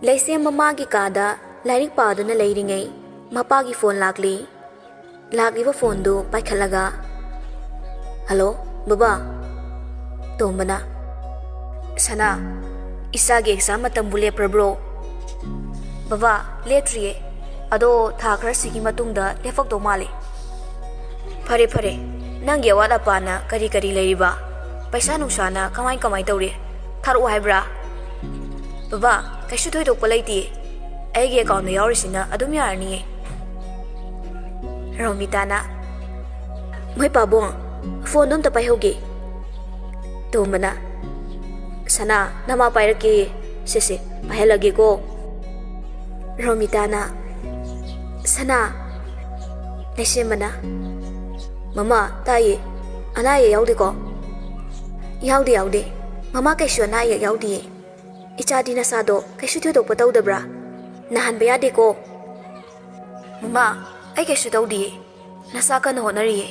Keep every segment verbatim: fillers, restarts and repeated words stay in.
ꯂꯩꯁꯦꯝ ꯃꯃꯥꯒꯤ ꯀꯥꯗ ꯂꯥꯏꯔꯤꯛ ꯄꯥꯗꯨꯅ ꯂꯩꯔꯤꯉꯩ ꯃꯄꯥꯒꯤ ꯐꯣꯟ ꯂꯥꯛꯂꯤ꯫ ꯂꯥꯛꯂꯤꯕ ꯐꯣꯟꯗꯨ ꯄꯥꯏꯈꯠꯂꯒ, "ꯍꯜꯂꯣ, ꯕꯕꯥ?" ꯇꯣꯝꯕꯅ, "ꯁꯅꯥ, ꯏꯆꯥꯒꯤ ꯑꯦꯛꯖꯥꯝ ꯃꯇꯝꯕꯨ ꯂꯦꯞꯄ꯭ꯔꯕ꯭ꯔꯣ?" "ꯕꯕꯥ, ꯂꯦꯞꯇ꯭ꯔꯤꯌꯦ꯫ ꯑꯗꯣ ꯊꯥ ꯈꯔꯁꯤꯒꯤ ꯃꯇꯨꯡꯗ ꯂꯦꯞꯄꯛꯇꯧ ꯃꯥꯜꯂꯦ꯫" "ꯐꯔꯦ, ꯐꯔꯦ꯫ ꯅꯪꯒꯤ ꯑꯋꯥꯠ ꯑꯄꯥꯅ ꯀꯔꯤ ꯀꯔꯤ ꯂꯩꯔꯤꯕ? ꯄꯩꯁꯥ ꯅꯨꯡꯁꯥꯅ ꯀꯃꯥꯏ ꯀꯃꯥꯏ ꯇꯧꯔꯤ? ꯊꯥꯔꯛꯑꯣ ꯍꯥꯏꯕ꯭ꯔꯥ?" "ꯕꯕꯥ, ꯀꯩꯁꯨ ꯊꯣꯏꯗꯣꯛꯄ ꯂꯩꯇꯦ꯫ ꯑꯩꯒꯤ ꯑꯦꯀꯥꯎꯟꯗ ꯌꯥꯎꯔꯤꯁꯤꯅ ꯑꯗꯨꯝ ꯌꯥꯔꯅꯤꯌꯦ꯫" ꯔꯣꯃꯤꯇꯥꯅ, "ꯃꯣꯏ ꯄꯥꯕꯨꯡ, ꯐꯣꯟꯗꯣ ꯑꯝꯇ ꯄꯥꯏꯍꯧꯒꯦ꯫" ꯇꯣꯝꯕꯅ, "ꯁꯅꯥ, ꯅꯃꯥ ꯄꯥꯏꯔꯛꯀꯦ꯫ ꯁꯦ, ꯁꯦ, ꯄꯥꯏꯍꯜꯂꯒꯦꯀꯣ꯫" ꯔꯣꯃꯤꯇꯥꯅ, "ꯁꯅꯥ꯫" ꯂꯩꯁꯦꯝꯕꯅ, "ꯃꯃꯥ, ꯇꯥꯏꯌꯦ꯫ ꯑꯅꯥ ꯑꯌꯦꯛ ꯌꯥꯎꯗꯦꯀꯣ?" "ꯌꯥꯎꯗꯦ, ꯌꯥꯎꯗꯦ꯫ ꯃꯃꯥ ꯀꯩꯁꯨ ꯑꯅꯥ ꯑꯌꯦꯛ ꯌꯥꯎꯗꯤꯌꯦ꯫ ꯏꯆꯥꯗꯤ ꯅꯁꯥꯗꯣ ꯀꯩꯁꯨ ꯊꯣꯏꯗꯣꯛꯄ ꯇꯧꯗꯕ꯭ꯔꯥ? ꯅꯥꯍꯟꯕ ꯌꯥꯗꯦꯀꯣ꯫" "ꯃꯃꯥ, ꯑꯩ ꯀꯩꯁꯨ ꯇꯧꯗꯤꯌꯦ꯫ ꯅꯁꯥ ꯀꯟꯅ ꯍꯣꯠꯅꯔꯤꯌꯦ꯫"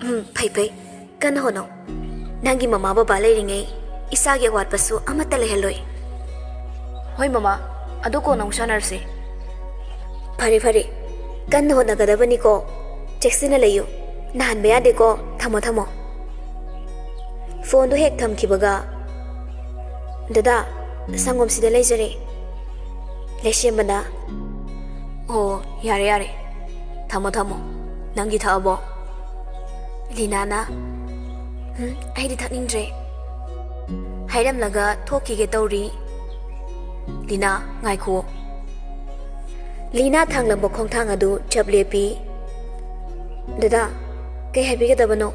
"ꯎꯝ, ꯐꯩ, ꯐꯩ꯫ ꯀꯟꯅ ꯍꯣꯠꯅꯧ꯫ ꯅꯪꯒꯤ ꯃꯃꯥ ꯕꯕꯥ ꯂꯩꯔꯤꯉꯩ ꯏꯆꯥꯒꯤ ꯑꯋꯥꯠꯄꯁꯨ ꯑꯃꯠꯇ ꯂꯩꯍꯜꯂꯣꯏ꯫" "ꯍꯣꯏ ꯃꯃꯥ, ꯑꯗꯨ ꯀꯣꯟꯅ ꯑꯃꯨꯛ ꯁꯥꯟꯅꯔꯁꯦ꯫" "ꯐꯔꯦ, ꯐꯔꯦ꯫ ꯀꯟꯅ ꯍꯣꯠꯅꯒꯗꯕꯅꯤꯀꯣ꯫ ꯆꯦꯛꯁꯤꯟꯅ ꯂꯩꯌꯨ꯫ ꯅꯥꯍꯟꯕ ꯌꯥꯗꯦꯀꯣ꯫ ꯊꯝꯃꯣ, ꯊꯝꯃꯣ꯫" ꯐꯣꯟꯗꯨ ꯍꯦꯛ ꯊꯝꯈꯤꯕꯒ, "ꯗꯗꯥ, ꯁꯪꯒꯣꯝꯁꯤꯗ ꯂꯩꯖꯔꯦ꯫" ꯂꯩꯁꯦꯝꯕꯅ, "ꯑꯣ, ꯌꯥꯔꯦ, ꯌꯥꯔꯦ꯫ ꯊꯝꯃꯣ, ꯊꯝꯃꯣ꯫ ꯅꯪꯒꯤ ꯊꯛꯑꯕꯣ?" ꯂꯤꯅꯥꯅ, "ꯎꯝ, ꯑꯩꯗꯤ ꯊꯛꯅꯤꯡꯗ꯭ꯔꯦ꯫" ꯍꯥꯏꯔꯝꯂꯒ ꯊꯣꯛꯈꯤꯒꯦ ꯇꯧꯔꯤ꯫ "ꯂꯤꯅꯥ, ꯉꯥꯏꯈꯨꯑꯣ꯫" ꯂꯤꯅꯥ ꯊꯥꯡꯂꯝꯕ ꯈꯣꯡꯊꯥꯡ ꯑꯗꯨ ꯆꯞ ꯂꯦꯞꯄꯤ꯫ "ꯗꯗꯥ, ꯀꯩ ꯍꯥꯏꯕꯤꯒꯗꯕꯅꯣ?"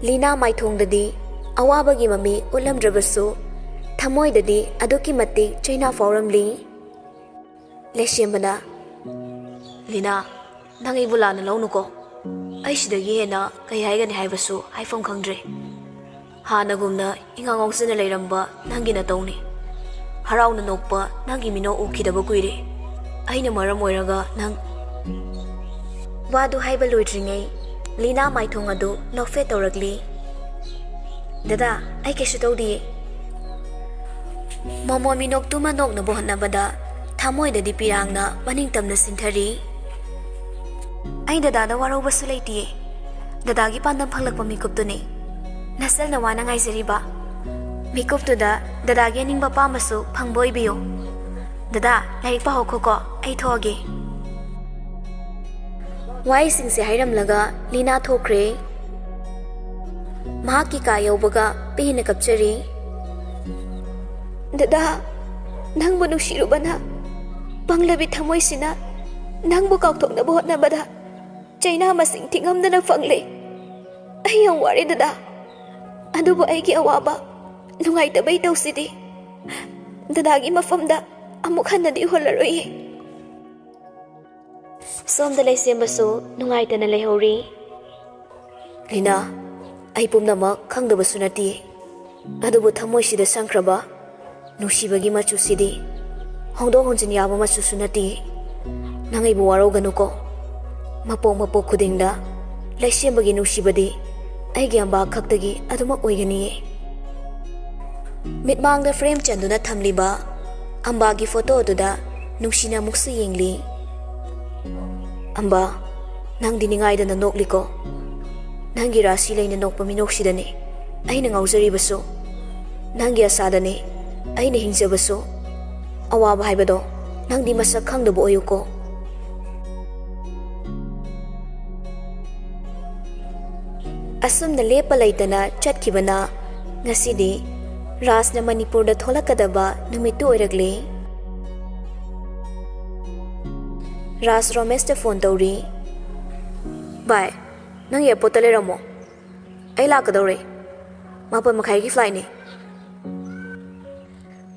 ꯂꯤꯅꯥ ꯃꯥꯏꯊꯣꯡꯗꯗꯤ ꯑꯋꯥꯕꯒꯤ ꯃꯃꯤ ꯎꯠꯂꯝꯗ꯭ꯔꯕꯁꯨ, ꯊꯃꯣꯏꯗꯗꯤ ꯑꯗꯨꯛꯀꯤ ꯃꯇꯤꯛ ꯆꯩꯅꯥ ꯐꯥꯎꯔꯝꯂꯤ꯫ ꯂꯩꯁꯦꯝꯕꯅ, "ꯂꯤꯅꯥ, ꯅꯪ ꯑꯩꯕꯨ ꯂꯥꯟꯅ ꯂꯧꯅꯨꯀꯣ꯫ ꯑꯩ ꯁꯤꯗꯒꯤ ꯍꯦꯟꯅ ꯀꯩ ꯍꯥꯏꯒꯅꯤ ꯍꯥꯏꯕꯁꯨ ꯍꯥꯏꯐꯝ ꯈꯪꯗ꯭ꯔꯦ꯫ ꯍꯥꯟꯅꯒꯨꯝꯅ ꯏꯉꯥꯎ ꯉꯥꯎꯖꯅ ꯂꯩꯔꯝꯕ ꯅꯪꯒꯤ ꯅꯇꯧꯅꯤ꯫ ꯍꯔꯥꯎꯅ ꯅꯣꯛꯄ ꯅꯪꯒꯤ ꯃꯤꯅꯣꯛ ꯎꯈꯤꯗꯕ ꯀꯨꯏꯔꯦ꯫ ꯑꯩꯅ ꯃꯔꯝ ꯑꯣꯏꯔꯒ ꯅꯪ꯫" ꯋꯥꯗꯨ ꯍꯥꯏꯕ ꯂꯣꯏꯗ꯭ꯔꯤꯉꯩ ꯂꯤꯅꯥ ꯃꯥꯏꯊꯣꯡ ꯑꯗꯨ ꯅꯣꯛꯐꯦꯠ ꯇꯧꯔꯛꯂꯤ꯫ "ꯗꯗꯥ, ꯑꯩ ꯀꯩꯁꯨ ꯇꯧꯗꯤꯌꯦ꯫" ꯃꯣꯃꯣ ꯃꯤꯅꯣꯛꯇꯨꯃ ꯅꯣꯛꯅꯕ ꯍꯣꯠꯅꯕꯗ ꯊꯃꯣꯏꯗꯗꯤ ꯄꯤꯔꯥꯡꯅ ꯃꯅꯤꯡ ꯇꯝꯅ ꯁꯤꯟꯊꯔꯤ꯫ ꯑꯩ ꯗꯗꯥꯗ ꯋꯥꯔꯧꯕꯁꯨ ꯂꯩꯇꯤꯌꯦ꯫ ꯗꯗꯥꯒꯤ ꯄꯥꯟꯗꯝ ꯐꯪꯂꯛꯄ ꯃꯤꯀꯨꯞꯇꯨꯅꯤ꯫ ꯅꯁꯜꯅ ꯋꯥꯅ ꯉꯥꯏꯖꯔꯤꯕ ꯃꯤꯀꯨꯞꯇꯨꯗ ꯗꯗꯥꯒꯤ ꯑꯅꯤꯡꯕ ꯑꯄꯥꯝꯕꯁꯨ ꯐꯪꯕ ꯑꯣꯏꯕꯤꯌꯨ꯫ ꯗꯗꯥ, ꯂꯥꯏꯔꯤꯛ ꯄꯥꯍꯧꯈꯣꯀꯣ, ꯑꯩ ꯊꯣꯛꯑꯒꯦ꯫ ꯋꯥꯍꯩꯁꯤꯡꯁꯦ ꯍꯥꯏꯔꯝꯂꯒ ꯂꯤꯅꯥ ꯊꯣꯛꯈ꯭ꯔꯦ꯫ ꯃꯍꯥꯛꯀꯤ ꯀꯥ ꯌꯧꯕꯒ ꯄꯦꯟꯅ ꯀꯞꯆꯔꯤ꯫ "ꯗꯗꯥ, ꯅꯪꯕꯨ ꯅꯨꯡꯁꯤꯔꯨꯕꯅ ꯄꯪꯂꯕꯤ ꯊꯃꯣꯏꯁꯤꯅ ꯅꯪꯕꯨ ꯀꯥꯎꯊꯣꯛꯅꯕ ꯍꯣꯠꯅꯕꯗ ꯆꯩꯅꯥ ꯃꯁꯤꯡ ꯊꯤꯉꯝꯗꯅ ꯐꯪꯂꯦ꯫ ꯑꯩ ꯌꯥꯝ ꯋꯥꯔꯦ ꯗꯗꯥ꯫ ꯑꯗꯨꯕꯨ ꯑꯩꯒꯤ ꯑꯋꯥꯕ, ꯅꯨꯡꯉꯥꯏꯇꯕ ꯏꯇꯧꯁꯤꯗꯤ ꯗꯗꯥꯒꯤ ꯃꯐꯝꯗ ꯑꯃꯨꯛ ꯍꯟꯅꯗꯤ ꯎꯍꯜꯂꯔꯣꯏꯌꯦ꯫" ꯁꯣꯝꯗ ꯂꯩꯁꯦꯝꯕꯁꯨ ꯅꯨꯡꯉꯥꯏꯇꯅ ꯂꯩꯍꯧꯔꯤ꯫ "ꯂꯤꯅꯥ, ꯑꯩ ꯄꯨꯝꯅꯃꯛ ꯈꯪꯗꯕꯁꯨ ꯅꯠꯇꯦ, ꯑꯗꯨꯕꯨ ꯊꯃꯣꯏꯁꯤꯗ ꯁꯪꯈ꯭ꯔꯕ ꯅꯨꯡꯁꯤꯕꯒꯤ ꯃꯆꯨꯁꯤꯗꯤ ꯍꯣꯡꯗꯣꯛ ꯍꯣꯡꯖꯤꯟ ꯌꯥꯕ ꯃꯆꯨꯁꯨ ꯅꯠꯇꯦ꯫ ꯅꯪ ꯑꯩꯕꯨ ꯋꯥꯔꯧꯒꯅꯨꯀꯣ꯫ ꯃꯄꯣꯛ ꯃꯄꯣꯛ ꯈꯨꯗꯤꯡꯗ ꯂꯩꯁꯦꯝꯕꯒꯤ ꯅꯨꯡꯁꯤꯕꯗꯤ ꯑꯩꯒꯤ ꯑꯝꯕꯥ ꯈꯛꯇꯒꯤ ꯑꯗꯨꯃꯛ ꯑꯣꯏꯒꯅꯤꯌꯦ꯫" ꯃꯤꯠꯃꯥꯡꯗ ꯐ꯭ꯔꯦꯝ ꯆꯟꯗꯨꯅ ꯊꯝꯂꯤꯕ ꯑꯝꯕꯥꯒꯤ ꯐꯣꯇꯣ ꯑꯗꯨꯗ ꯅꯨꯡꯁꯤꯅ ꯑꯃꯨꯛꯁꯨ ꯌꯦꯡꯂꯤ꯫ "ꯑꯝꯕꯥ, ꯅꯪꯗꯤ ꯅꯤꯡꯉꯥꯏꯗꯅ ꯅꯣꯛꯂꯤꯀꯣ꯫ ꯅꯪꯒꯤ ꯔꯥꯁꯤ ꯂꯩꯅ ꯅꯣꯛꯄ ꯃꯤꯅꯣꯛꯁꯤꯗꯅꯤ ꯑꯩꯅ ꯉꯥꯎꯖꯔꯤꯕꯁꯨ꯫ ꯅꯪꯒꯤ ꯑꯁꯥꯗꯅꯤ ꯑꯩꯅ ꯍꯤꯡꯖꯕꯁꯨ꯫ ꯑꯋꯥꯕ ꯍꯥꯏꯕꯗꯣ ꯅꯪꯗꯤ ꯃꯁꯛ ꯈꯪꯗꯕ ꯑꯣꯏꯌꯨꯀꯣ꯫" ꯑꯁꯨꯝꯅ ꯂꯦꯞꯄ ꯂꯩꯇꯅ ꯆꯠꯈꯤꯕꯅ ꯉꯁꯤꯗꯤ ꯔꯥꯖꯅ ꯃꯅꯤꯄꯨꯔꯗ ꯊꯣꯛꯂꯛꯀꯗꯕ ꯅꯨꯃꯤꯠꯇꯨ ꯑꯣꯏꯔꯛꯂꯦ꯫ ꯔꯥꯖ ꯔꯣꯃꯦꯁꯇ ꯐꯣꯟ ꯇꯧꯔꯤ꯫ "ꯚꯥꯏ, ꯅꯪ ꯑꯦꯌꯔꯄꯣꯔꯠꯇ ꯂꯩꯔꯝꯃꯣ꯫ ꯑꯩ ꯂꯥꯛꯀꯗꯧꯔꯦ꯫ ꯃꯥꯄꯟ ꯃꯈꯥꯏꯒꯤ ꯐ꯭ꯂꯥꯏꯠꯅꯤ꯫"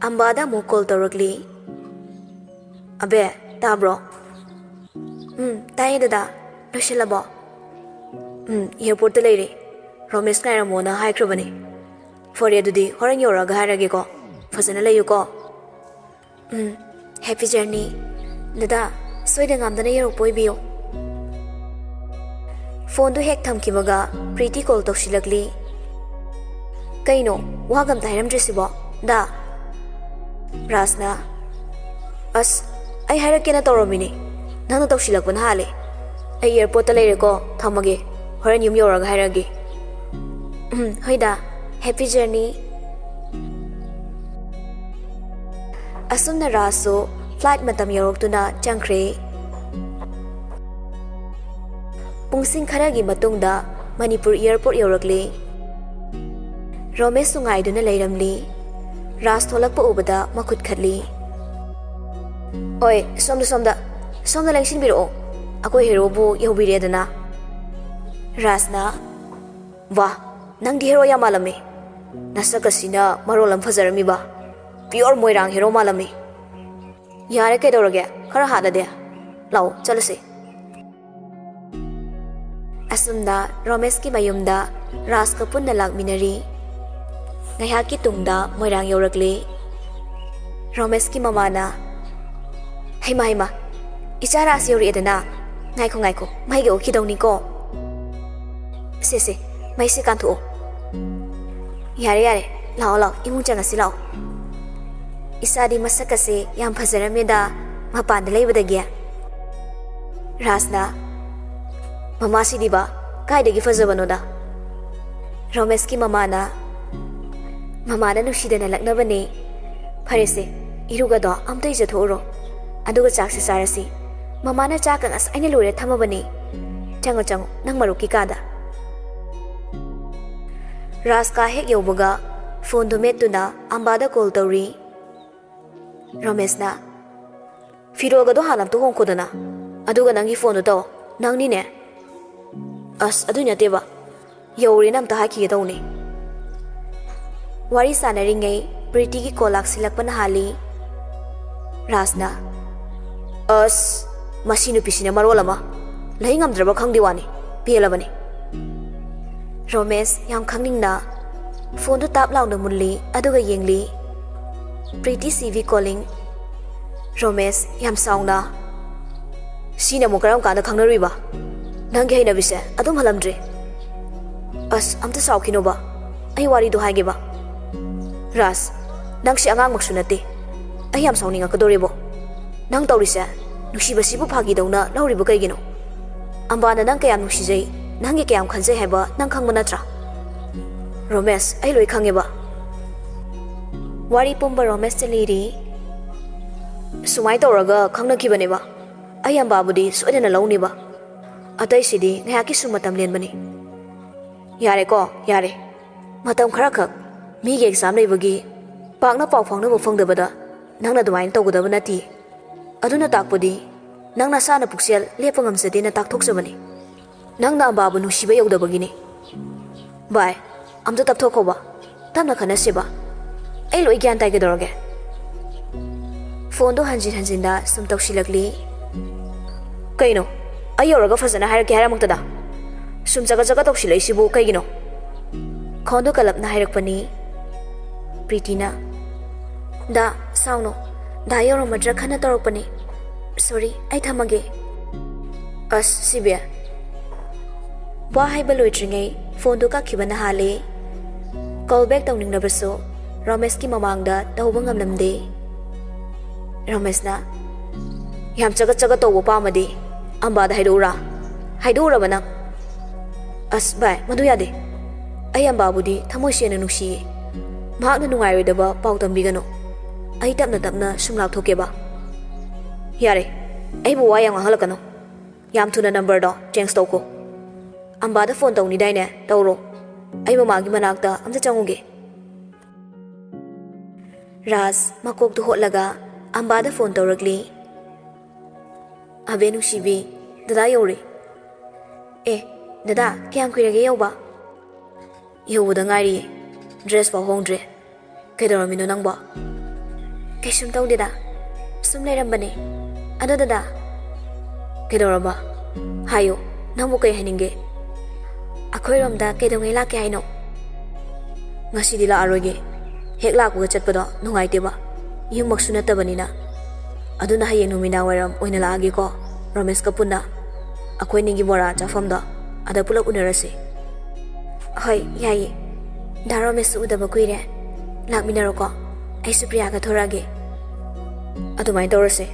ꯑꯝꯕꯥꯗ ꯑꯃꯨꯛ ꯀꯣꯜ ꯇꯧꯔꯛꯂꯤ꯫ "ꯑꯕꯦ, ꯇꯥꯕ꯭ꯔꯣ?" "ꯎꯝ, ꯇꯥꯏꯌꯦ ꯗꯗꯥ꯫ ꯂꯣꯏꯁꯤꯜꯂꯕꯣ?" "ꯎꯝ, ꯑꯦꯌꯔꯄꯣꯔꯠꯇ ꯂꯩꯔꯦ꯫ ꯔꯣꯃꯦꯁ ꯉꯥꯏꯔꯝꯃꯣꯅ ꯍꯥꯏꯈ꯭ꯔꯕꯅꯦ꯫" "ꯐꯔꯦ, ꯑꯗꯨꯗꯤ ꯍꯣꯔꯦꯟ ꯌꯧꯔꯛꯑꯒ ꯍꯥꯏꯔꯒꯦꯀꯣ꯫ ꯐꯖꯅ ꯂꯩꯌꯨꯀꯣ꯫" "ꯎꯝ, ꯍꯦꯄꯤ ꯖꯔꯅꯤ꯫ ꯗꯗꯥ, ꯁꯣꯏꯗ ꯉꯥꯝꯗꯅ ꯌꯧꯔꯛꯄ ꯑꯣꯏꯕꯤꯌꯨ꯫" ꯐꯣꯟꯗꯨ ꯍꯦꯛ ꯊꯝꯈꯤꯕꯒ ꯄ꯭ꯔꯤꯇꯤ ꯀꯣꯜ ꯇꯧꯁꯤꯜꯂꯛꯂꯤ꯫ "ꯀꯩꯅꯣ, ꯋꯥꯒ ꯑꯝꯇ ꯍꯥꯏꯔꯝꯗ꯭ꯔꯤꯁꯤꯕꯣ, ꯗꯥ?" ꯔꯥꯖꯅ, "ꯑꯁ, ꯑꯩ ꯍꯥꯏꯔꯛꯀꯦꯅ ꯇꯧꯔꯝꯃꯤꯅꯦ, ꯅꯪꯅ ꯇꯧꯁꯤꯜꯂꯛꯄꯅ ꯍꯥꯜꯂꯦ꯫ ꯑꯩ ꯑꯦꯌꯥꯔꯄꯣꯔꯠꯇ ꯂꯩꯔꯦꯀꯣ, ꯊꯝꯃꯒꯦ, ꯍꯣꯔꯦꯟ ꯌꯨꯝ ꯌꯧꯔꯒ ꯍꯥꯏꯔꯛꯑꯒꯦ꯫" "ꯎꯝ, ꯍꯣꯏꯗ, ꯍꯦꯄꯤ ꯖꯔꯅꯤ꯫" ꯑꯁꯨꯝꯅ ꯔꯥꯖꯁꯨ ꯐ꯭ꯂꯥꯏꯠ ꯃꯇꯝ ꯌꯧꯔꯛꯇꯨꯅ ꯆꯪꯈ꯭ꯔꯦ꯫ ꯄꯨꯡꯁꯤꯡ ꯈꯔꯒꯤ ꯃꯇꯨꯡꯗ ꯃꯅꯤꯄꯨꯔ ꯑꯦꯌꯥꯔꯄꯣꯔꯠ ꯌꯧꯔꯛꯂꯦ꯫ ꯔꯣꯃꯦꯁꯁꯨ ꯉꯥꯏꯗꯨꯅ ꯂꯩꯔꯝꯂꯤ꯫ ꯔꯥꯖ ꯊꯣꯛꯂꯛꯄ ꯎꯕꯗ ꯃꯈꯨꯠ ꯈꯠꯂꯤ꯫ "ꯑꯣꯏ, ꯁꯣꯝꯗ, ꯁꯣꯝꯗ, ꯁꯣꯝꯗ ꯂꯦꯡꯁꯤꯟꯕꯤꯔꯛꯑꯣ, ꯑꯩꯈꯣꯏ ꯍꯦꯔꯣꯕꯨ ꯌꯧꯕꯤꯔꯦꯗꯅ꯫" ꯔꯥꯖꯅ, "ꯋꯥ, ꯅꯪꯗꯤ ꯍꯦꯔꯣ ꯌꯥꯝ ꯃꯥꯜꯂꯝꯃꯦ꯫ ꯅꯁꯛ ꯑꯁꯤꯅ ꯃꯔꯣꯜ ꯑꯃ ꯐꯖꯔꯝꯃꯤꯕ꯫ ꯄꯤꯌꯣꯔ ꯃꯣꯏꯔꯥꯡ ꯍꯦꯔꯣ ꯃꯥꯜꯂꯝꯃꯤ꯫ ꯌꯥꯔꯦ, ꯀꯩꯗꯧꯔꯒꯦ? ꯈꯔ ꯍꯥꯠꯂꯗꯤ꯫ ꯂꯥꯛꯑꯣ, ꯆꯠꯂꯁꯤ꯫" ꯑꯁꯨꯝꯅ ꯔꯣꯃꯦꯁꯀꯤ ꯃꯌꯨꯝꯗ ꯔꯥꯖꯀ ꯄꯨꯟꯅ ꯂꯥꯛꯃꯤꯟꯅꯔꯤ꯫ ꯉꯥꯏꯍꯥꯛꯀꯤ ꯇꯨꯡꯗ ꯃꯣꯏꯔꯥꯡ ꯌꯧꯔꯛꯂꯦ꯫ ꯔꯣꯃꯦꯁꯀꯤ ꯃꯃꯥꯅ, "ꯍꯩꯃꯥ, ꯍꯩꯃꯥ, ꯏꯆꯥ ꯔꯥꯖ ꯌꯧꯔꯛꯑꯦꯗꯅ꯫ ꯉꯥꯏꯈꯣ, ꯉꯥꯏꯈꯣ, ꯃꯩꯒ ꯎꯈꯤꯗꯧꯅꯤꯀꯣ꯫ ꯁꯦ, ꯁꯦ, ꯃꯩꯁꯦ ꯀꯥꯟꯊꯣꯛꯑꯣ꯫ ꯌꯥꯔꯦ, ꯌꯥꯔꯦ, ꯂꯥꯛꯑꯣ, ꯂꯥꯛꯑꯣ, ꯏꯃꯨꯡ ꯆꯪꯉꯁꯤ ꯂꯥꯛꯑꯣ꯫ ꯏꯆꯥꯗꯤ ꯃꯁꯛꯀꯁꯦ ꯌꯥꯝ ꯐꯖꯔꯝꯃꯦꯗ, ꯃꯄꯥꯟꯗ ꯂꯩꯕꯗꯒꯤ꯫" ꯔꯥꯖꯅ, "ꯃꯃꯥꯁꯤꯗꯤꯕ, ꯀꯥꯏꯗꯒꯤ ꯐꯖꯕꯅꯣꯗ?" ꯔꯣꯃꯦꯁꯀꯤ ꯃꯃꯥꯅ, "ꯃꯃꯥꯅ ꯅꯨꯡꯁꯤꯗꯅ ꯂꯛꯅꯕꯅꯦ꯫ ꯐꯔꯦꯁꯦ, ꯏꯔꯨꯒꯗꯣ ꯑꯝꯇ ꯏꯖꯊꯣꯛꯎꯔꯣ꯫ ꯑꯗꯨꯒ ꯆꯥꯛꯁꯦ ꯆꯥꯔꯁꯤ꯫ ꯃꯃꯥꯅ ꯆꯥꯛꯀ ꯉꯁꯥꯏꯅ ꯂꯣꯏꯔ ꯊꯝꯃꯕꯅꯦ꯫ ꯆꯪꯉꯣ, ꯆꯪꯉꯣ, ꯅꯪ ꯃꯔꯨꯞꯀꯤ ꯀꯥꯗ꯫" ꯔꯥꯖ ꯀꯥ ꯍꯦꯛ ꯌꯧꯕꯒ ꯐꯣꯟꯗꯨ ꯃꯦꯠꯇꯨꯅ ꯑꯝꯕꯥꯗ ꯀꯣꯜ ꯇꯧꯔꯤ꯫ ꯔꯣꯃꯦꯁꯅ, "ꯐꯤꯔꯣꯜꯒꯗꯣ ꯍꯥꯟꯅ ꯑꯝꯇ ꯍꯣꯡꯈꯣꯗꯅ, ꯑꯗꯨꯒ ꯅꯪꯒꯤ ꯐꯣꯟꯗꯣ ꯇꯧ꯫ ꯅꯪꯅꯤꯅꯦ꯫" "ꯑꯁ, ꯑꯗꯨꯏ ꯅꯠꯇꯦꯕ, ꯌꯧꯔꯦꯅ ꯑꯝꯇ ꯍꯥꯏꯈꯤꯒꯦ ꯇꯧꯅꯦ꯫" ꯋꯥꯔꯤ ꯁꯥꯟꯅꯔꯤꯉꯩ ꯄ꯭ꯔꯤꯇꯤꯒꯤ ꯀꯣꯜ ꯂꯥꯛꯁꯤꯜꯂꯛꯄꯅ ꯍꯥꯜꯂꯤ꯫ ꯔꯥꯖꯅ, "ꯑꯁ, ꯃꯁꯤ ꯅꯨꯄꯤꯁꯤꯅ ꯃꯔꯣꯜ ꯑꯃ, ꯂꯩ ꯉꯝꯗ꯭ꯔꯕ ꯈꯪꯗꯦ ꯋꯥꯅꯤ, ꯄꯦꯜꯂꯕꯅꯤ꯫" ꯔꯣꯃꯦꯁ ꯌꯥꯝ ꯈꯪꯅꯤꯡꯅ ꯐꯣꯟꯗꯨ ꯇꯥꯞ ꯂꯥꯎꯅ ꯃꯨꯜꯂꯤ, ꯑꯗꯨꯒ ꯌꯦꯡꯂꯤ꯫ "Pretty C V calling꯫" ꯔꯣꯃꯦꯁ ꯌꯥꯝ ꯁꯥꯎꯅ, "ꯁꯤꯅ ꯑꯃꯨꯛ ꯀꯔꯝ ꯀꯥꯟꯗ ꯈꯪꯅꯔꯨꯏꯕ? ꯅꯪꯒꯤ ꯍꯩꯅꯕꯤꯁꯦ ꯑꯗꯨꯝ ꯍꯜꯂꯝꯗ꯭ꯔꯤ꯫" "ꯑꯁ, ꯑꯝꯇ ꯁꯥꯎꯈꯤꯅꯣꯕ, ꯑꯩ ꯋꯥꯔꯤꯗꯣ ꯍꯥꯏꯒꯦꯕ꯫" "ꯔꯥꯖ, ꯅꯪꯁꯦ ꯑꯉꯥꯡꯃꯛꯁꯨ ꯅꯠꯇꯦ, ꯑꯩ ꯌꯥꯝ ꯁꯥꯎꯅꯤꯡꯉꯛꯀꯗꯧꯔꯦꯕꯣ꯫ ꯅꯪ ꯇꯧꯔꯤꯁꯦ ꯅꯨꯡꯁꯤꯕꯁꯤꯕꯨ ꯐꯥꯒꯤꯗꯧꯅ ꯂꯧꯔꯤꯕ ꯀꯩꯒꯤꯅꯣ? ꯑꯝꯕꯥꯅ ꯅꯪ ꯀꯌꯥꯝ ꯅꯨꯡꯁꯤꯖꯩ, ꯅꯪꯒꯤ ꯀꯌꯥꯝ ꯈꯟꯖꯩ ꯍꯥꯏꯕ ꯅꯪ ꯈꯪꯕ ꯅꯠꯇ꯭ꯔꯥ? ꯔꯣꯃꯦꯁ, ꯑꯩ ꯂꯣꯏ ꯈꯪꯉꯦꯕ꯫ ꯋꯥꯔꯤ ꯄꯨꯝꯕ ꯔꯣꯃꯦꯁꯇ ꯂꯤꯔꯤ꯫ ꯁꯨꯃꯥꯏꯅ ꯇꯧꯔꯒ ꯈꯪꯅꯈꯤꯕꯅꯦꯕ꯫ ꯑꯩ ꯑꯝꯕꯥꯕꯨꯗꯤ ꯁꯣꯏꯗꯅ ꯂꯧꯅꯤꯕ꯫ ꯑꯇꯩꯁꯤꯗꯤ ꯉꯥꯏꯍꯥꯛꯀꯤ ꯁꯨꯝ ꯃꯇꯝ ꯂꯦꯟꯕꯅꯤ꯫ ꯌꯥꯔꯦꯀꯣ, ꯌꯥꯔꯦ꯫ ꯃꯇꯝ ꯈꯔꯈꯛ ꯃꯤꯒꯤ ꯑꯦꯛꯖꯥꯝ ꯂꯩꯕꯒꯤ ꯄꯥꯛꯅ ꯄꯥꯎ ꯐꯥꯎꯅꯕ ꯐꯪꯗꯕꯗ ꯅꯪꯅ ꯑꯗꯨꯃꯥꯏꯅ ꯇꯧꯒꯗꯕ ꯅꯠꯇꯦ꯫ ꯑꯗꯨꯅ ꯇꯥꯛꯄꯗꯤ ꯅꯪ ꯅꯁꯥꯅ ꯄꯨꯛꯆꯦꯜ ꯂꯦꯞꯄ ꯉꯝꯖꯗꯦꯅ ꯇꯥꯛꯊꯣꯛꯆꯕꯅꯤ꯫ ꯅꯪꯅ ꯑꯝꯕꯥꯕꯨ ꯅꯨꯡꯁꯤꯕ ꯌꯧꯗꯕꯒꯤꯅꯤ꯫ ꯚꯥꯏ, ꯑꯝꯇ ꯇꯞꯊꯣꯛꯈꯣꯕ꯫ ꯇꯞꯅ ꯈꯟꯅꯁꯤꯕ꯫ ꯑꯩ ꯂꯣꯏ ꯒ꯭ꯌꯥꯟ ꯇꯥꯏ, ꯀꯩꯗꯧꯔꯒꯦ? ꯐꯣꯟꯗꯣ ꯍꯟꯖꯤꯟ ꯍꯟꯖꯤꯟꯗ ꯁꯨꯝ ꯇꯧꯁꯤꯜꯂꯛꯂꯤ꯫ ꯀꯩꯅꯣ? ꯑꯩ ꯌꯧꯔꯒ ꯐꯖꯅ ꯍꯥꯏꯔꯛꯀꯦ ꯍꯥꯏꯔꯝꯃꯛꯇꯗ ꯁꯨꯝ ꯆꯒꯠ ꯆꯒꯠ ꯇꯧꯁꯤꯜꯂꯛꯏꯁꯤꯕꯨ ꯀꯩꯒꯤꯅꯣ? ꯈꯣꯟꯗꯣ ꯀꯜꯂꯞꯅ ꯍꯥꯏꯔꯛꯄꯅꯤ꯫ ꯄ꯭ꯔꯤꯇꯤꯅ, "ꯗꯥ, ꯁꯥꯎꯅꯣ꯫ ꯗꯥ ꯌꯧꯔꯝꯃꯗ꯭ꯔꯥ ꯈꯟꯅ ꯇꯧꯔꯛꯄꯅꯤ꯫ ꯁꯣꯔꯤ, ꯑꯩ ꯊꯝꯃꯒꯦ꯫" ꯑꯁ, ꯁꯤꯕꯤ꯫ ꯋꯥ ꯍꯥꯏꯕ ꯂꯣꯏꯗ꯭ꯔꯤꯉꯩ ꯐꯣꯟꯗꯨ ꯀꯛꯈꯤꯕꯅ ꯍꯥꯜꯂꯦ꯫ ꯀꯣꯜ ꯕꯦꯛ ꯇꯧꯅꯤꯡꯂꯕꯁꯨ ꯔꯣꯃꯦꯁꯀꯤ ꯃꯃꯥꯡꯗ ꯇꯧꯕ ꯉꯝꯂꯝꯗꯦ꯫ ꯔꯣꯃꯦꯁꯅ, "ꯌꯥꯝ ꯆꯒꯠ ꯆꯒꯠ ꯇꯧꯕ ꯄꯥꯝꯃꯗꯤ ꯑꯝꯕꯥꯗ ꯍꯥꯏꯗꯣꯛꯎꯔꯥ? ꯍꯥꯏꯗꯣꯛꯎꯔꯕ ꯅꯪ?" "ꯑꯁ ꯚꯥꯏ, ꯃꯗꯨ ꯌꯥꯗꯦ꯫ ꯑꯩ ꯑꯝꯕꯥꯕꯨꯗꯤ ꯊꯃꯣꯏ ꯁꯦꯡꯅ ꯅꯨꯡꯁꯤꯌꯦ꯫ ꯃꯍꯥꯛꯅ ꯅꯨꯡꯉꯥꯏꯔꯣꯏꯗꯕ ꯄꯥꯎ ꯇꯝꯕꯤꯒꯅꯨ꯫" ꯑꯩ ꯇꯞꯅ ꯇꯞꯅ ꯁꯨꯝ ꯂꯥꯞꯊꯣꯛꯀꯦꯕ꯫ "ꯌꯥꯔꯦ, ꯑꯩꯕꯨ ꯋꯥ ꯌꯥꯝ ꯉꯥꯡꯍꯜꯂꯛꯀꯅꯨ꯫ ꯌꯥꯝ ꯊꯨꯅ ꯅꯝꯕꯔꯗꯣ ꯆꯦꯟꯖ ꯇꯧꯀꯣ꯫ ꯑꯝꯕꯥꯗ ꯐꯣꯟ ꯇꯧꯅꯤꯗꯥꯏꯅꯦ? ꯇꯧꯔꯣ꯫ ꯑꯩ ꯃꯃꯥꯒꯤ ꯃꯅꯥꯛꯇ ꯑꯝꯇ ꯆꯪꯉꯨꯒꯦ꯫" ꯔꯥꯖ ꯃꯀꯣꯛꯇꯨ ꯍꯣꯠꯂꯒ ꯑꯝꯕꯥꯗ ꯐꯣꯟ ꯇꯧꯔꯛꯂꯤ꯫ "ꯑꯕꯦ ꯅꯨꯡꯁꯤꯕꯤ, ꯗꯗꯥ ꯌꯧꯔꯦ꯫" "ꯑꯦ, ꯗꯗꯥ, ꯀꯌꯥꯝ ꯀꯨꯏꯔꯒꯦ ꯌꯧꯕ?" "ꯌꯧꯕꯗ ꯉꯥꯏꯔꯤꯌꯦ꯫ ꯗ꯭ꯔꯦꯁ ꯐꯥꯎ ꯍꯣꯡꯗ꯭ꯔꯦ꯫ ꯀꯩꯗꯧꯔꯝꯃꯤꯅꯣ ꯅꯪꯕꯣ?" "ꯀꯩꯁꯨꯝ ꯇꯧꯗꯦꯗ꯫ ꯁꯨꯝ ꯂꯩꯔꯝꯕꯅꯦ꯫ ꯑꯗꯣ ꯗꯗꯥ꯫" "ꯀꯩꯗꯧꯔꯕ? ꯍꯥꯏꯌꯨ, ꯅꯪꯕꯨ ꯀꯩ ꯍꯥꯏꯅꯤꯡꯒꯦ?" "ꯑꯩꯈꯣꯏꯔꯣꯝꯗ ꯀꯩꯗꯧꯉꯩ ꯂꯥꯛꯀꯦ ꯍꯥꯏꯅꯣ?" "ꯉꯁꯤꯗꯤ ꯂꯥꯛꯑꯔꯣꯏꯒꯦ꯫ ꯍꯦꯛ ꯂꯥꯛꯄꯒ ꯆꯠꯄꯗꯣ ꯅꯨꯡꯉꯥꯏꯇꯦꯕ꯫ ꯌꯨꯝꯃꯛꯁꯨ ꯅꯠꯇꯕꯅꯤꯅ꯫ ꯑꯗꯨꯅ ꯍꯌꯦꯡ ꯅꯨꯃꯤꯗꯥꯡ ꯋꯥꯏꯔꯝ ꯑꯣꯏꯅ ꯂꯥꯛꯑꯒꯦꯀꯣ, ꯔꯣꯃꯦꯁꯀ ꯄꯨꯟꯅ꯫ ꯑꯩꯈꯣꯏ ꯑꯅꯤꯒꯤ ꯕꯣꯔꯥ ꯆꯥꯐꯝꯗꯣ, ꯑꯗ ꯄꯨꯂꯞ ꯎꯅꯔꯁꯦ꯫" "ꯍꯣꯏ, ꯌꯥꯏꯌꯦ꯫ ꯗꯥ ꯔꯣꯃꯦꯁꯁꯨ ꯎꯗꯕ ꯀꯨꯏꯔꯦ꯫ ꯂꯥꯛꯃꯤꯟꯅꯔꯣꯀꯣ꯫ ꯑꯩꯁꯨ ꯄ꯭ꯔꯤꯌꯥꯒ ꯊꯣꯔꯛꯑꯒꯦ꯫" ꯑꯗꯨꯃꯥꯏꯅ ꯇꯧꯔꯁꯦ꯫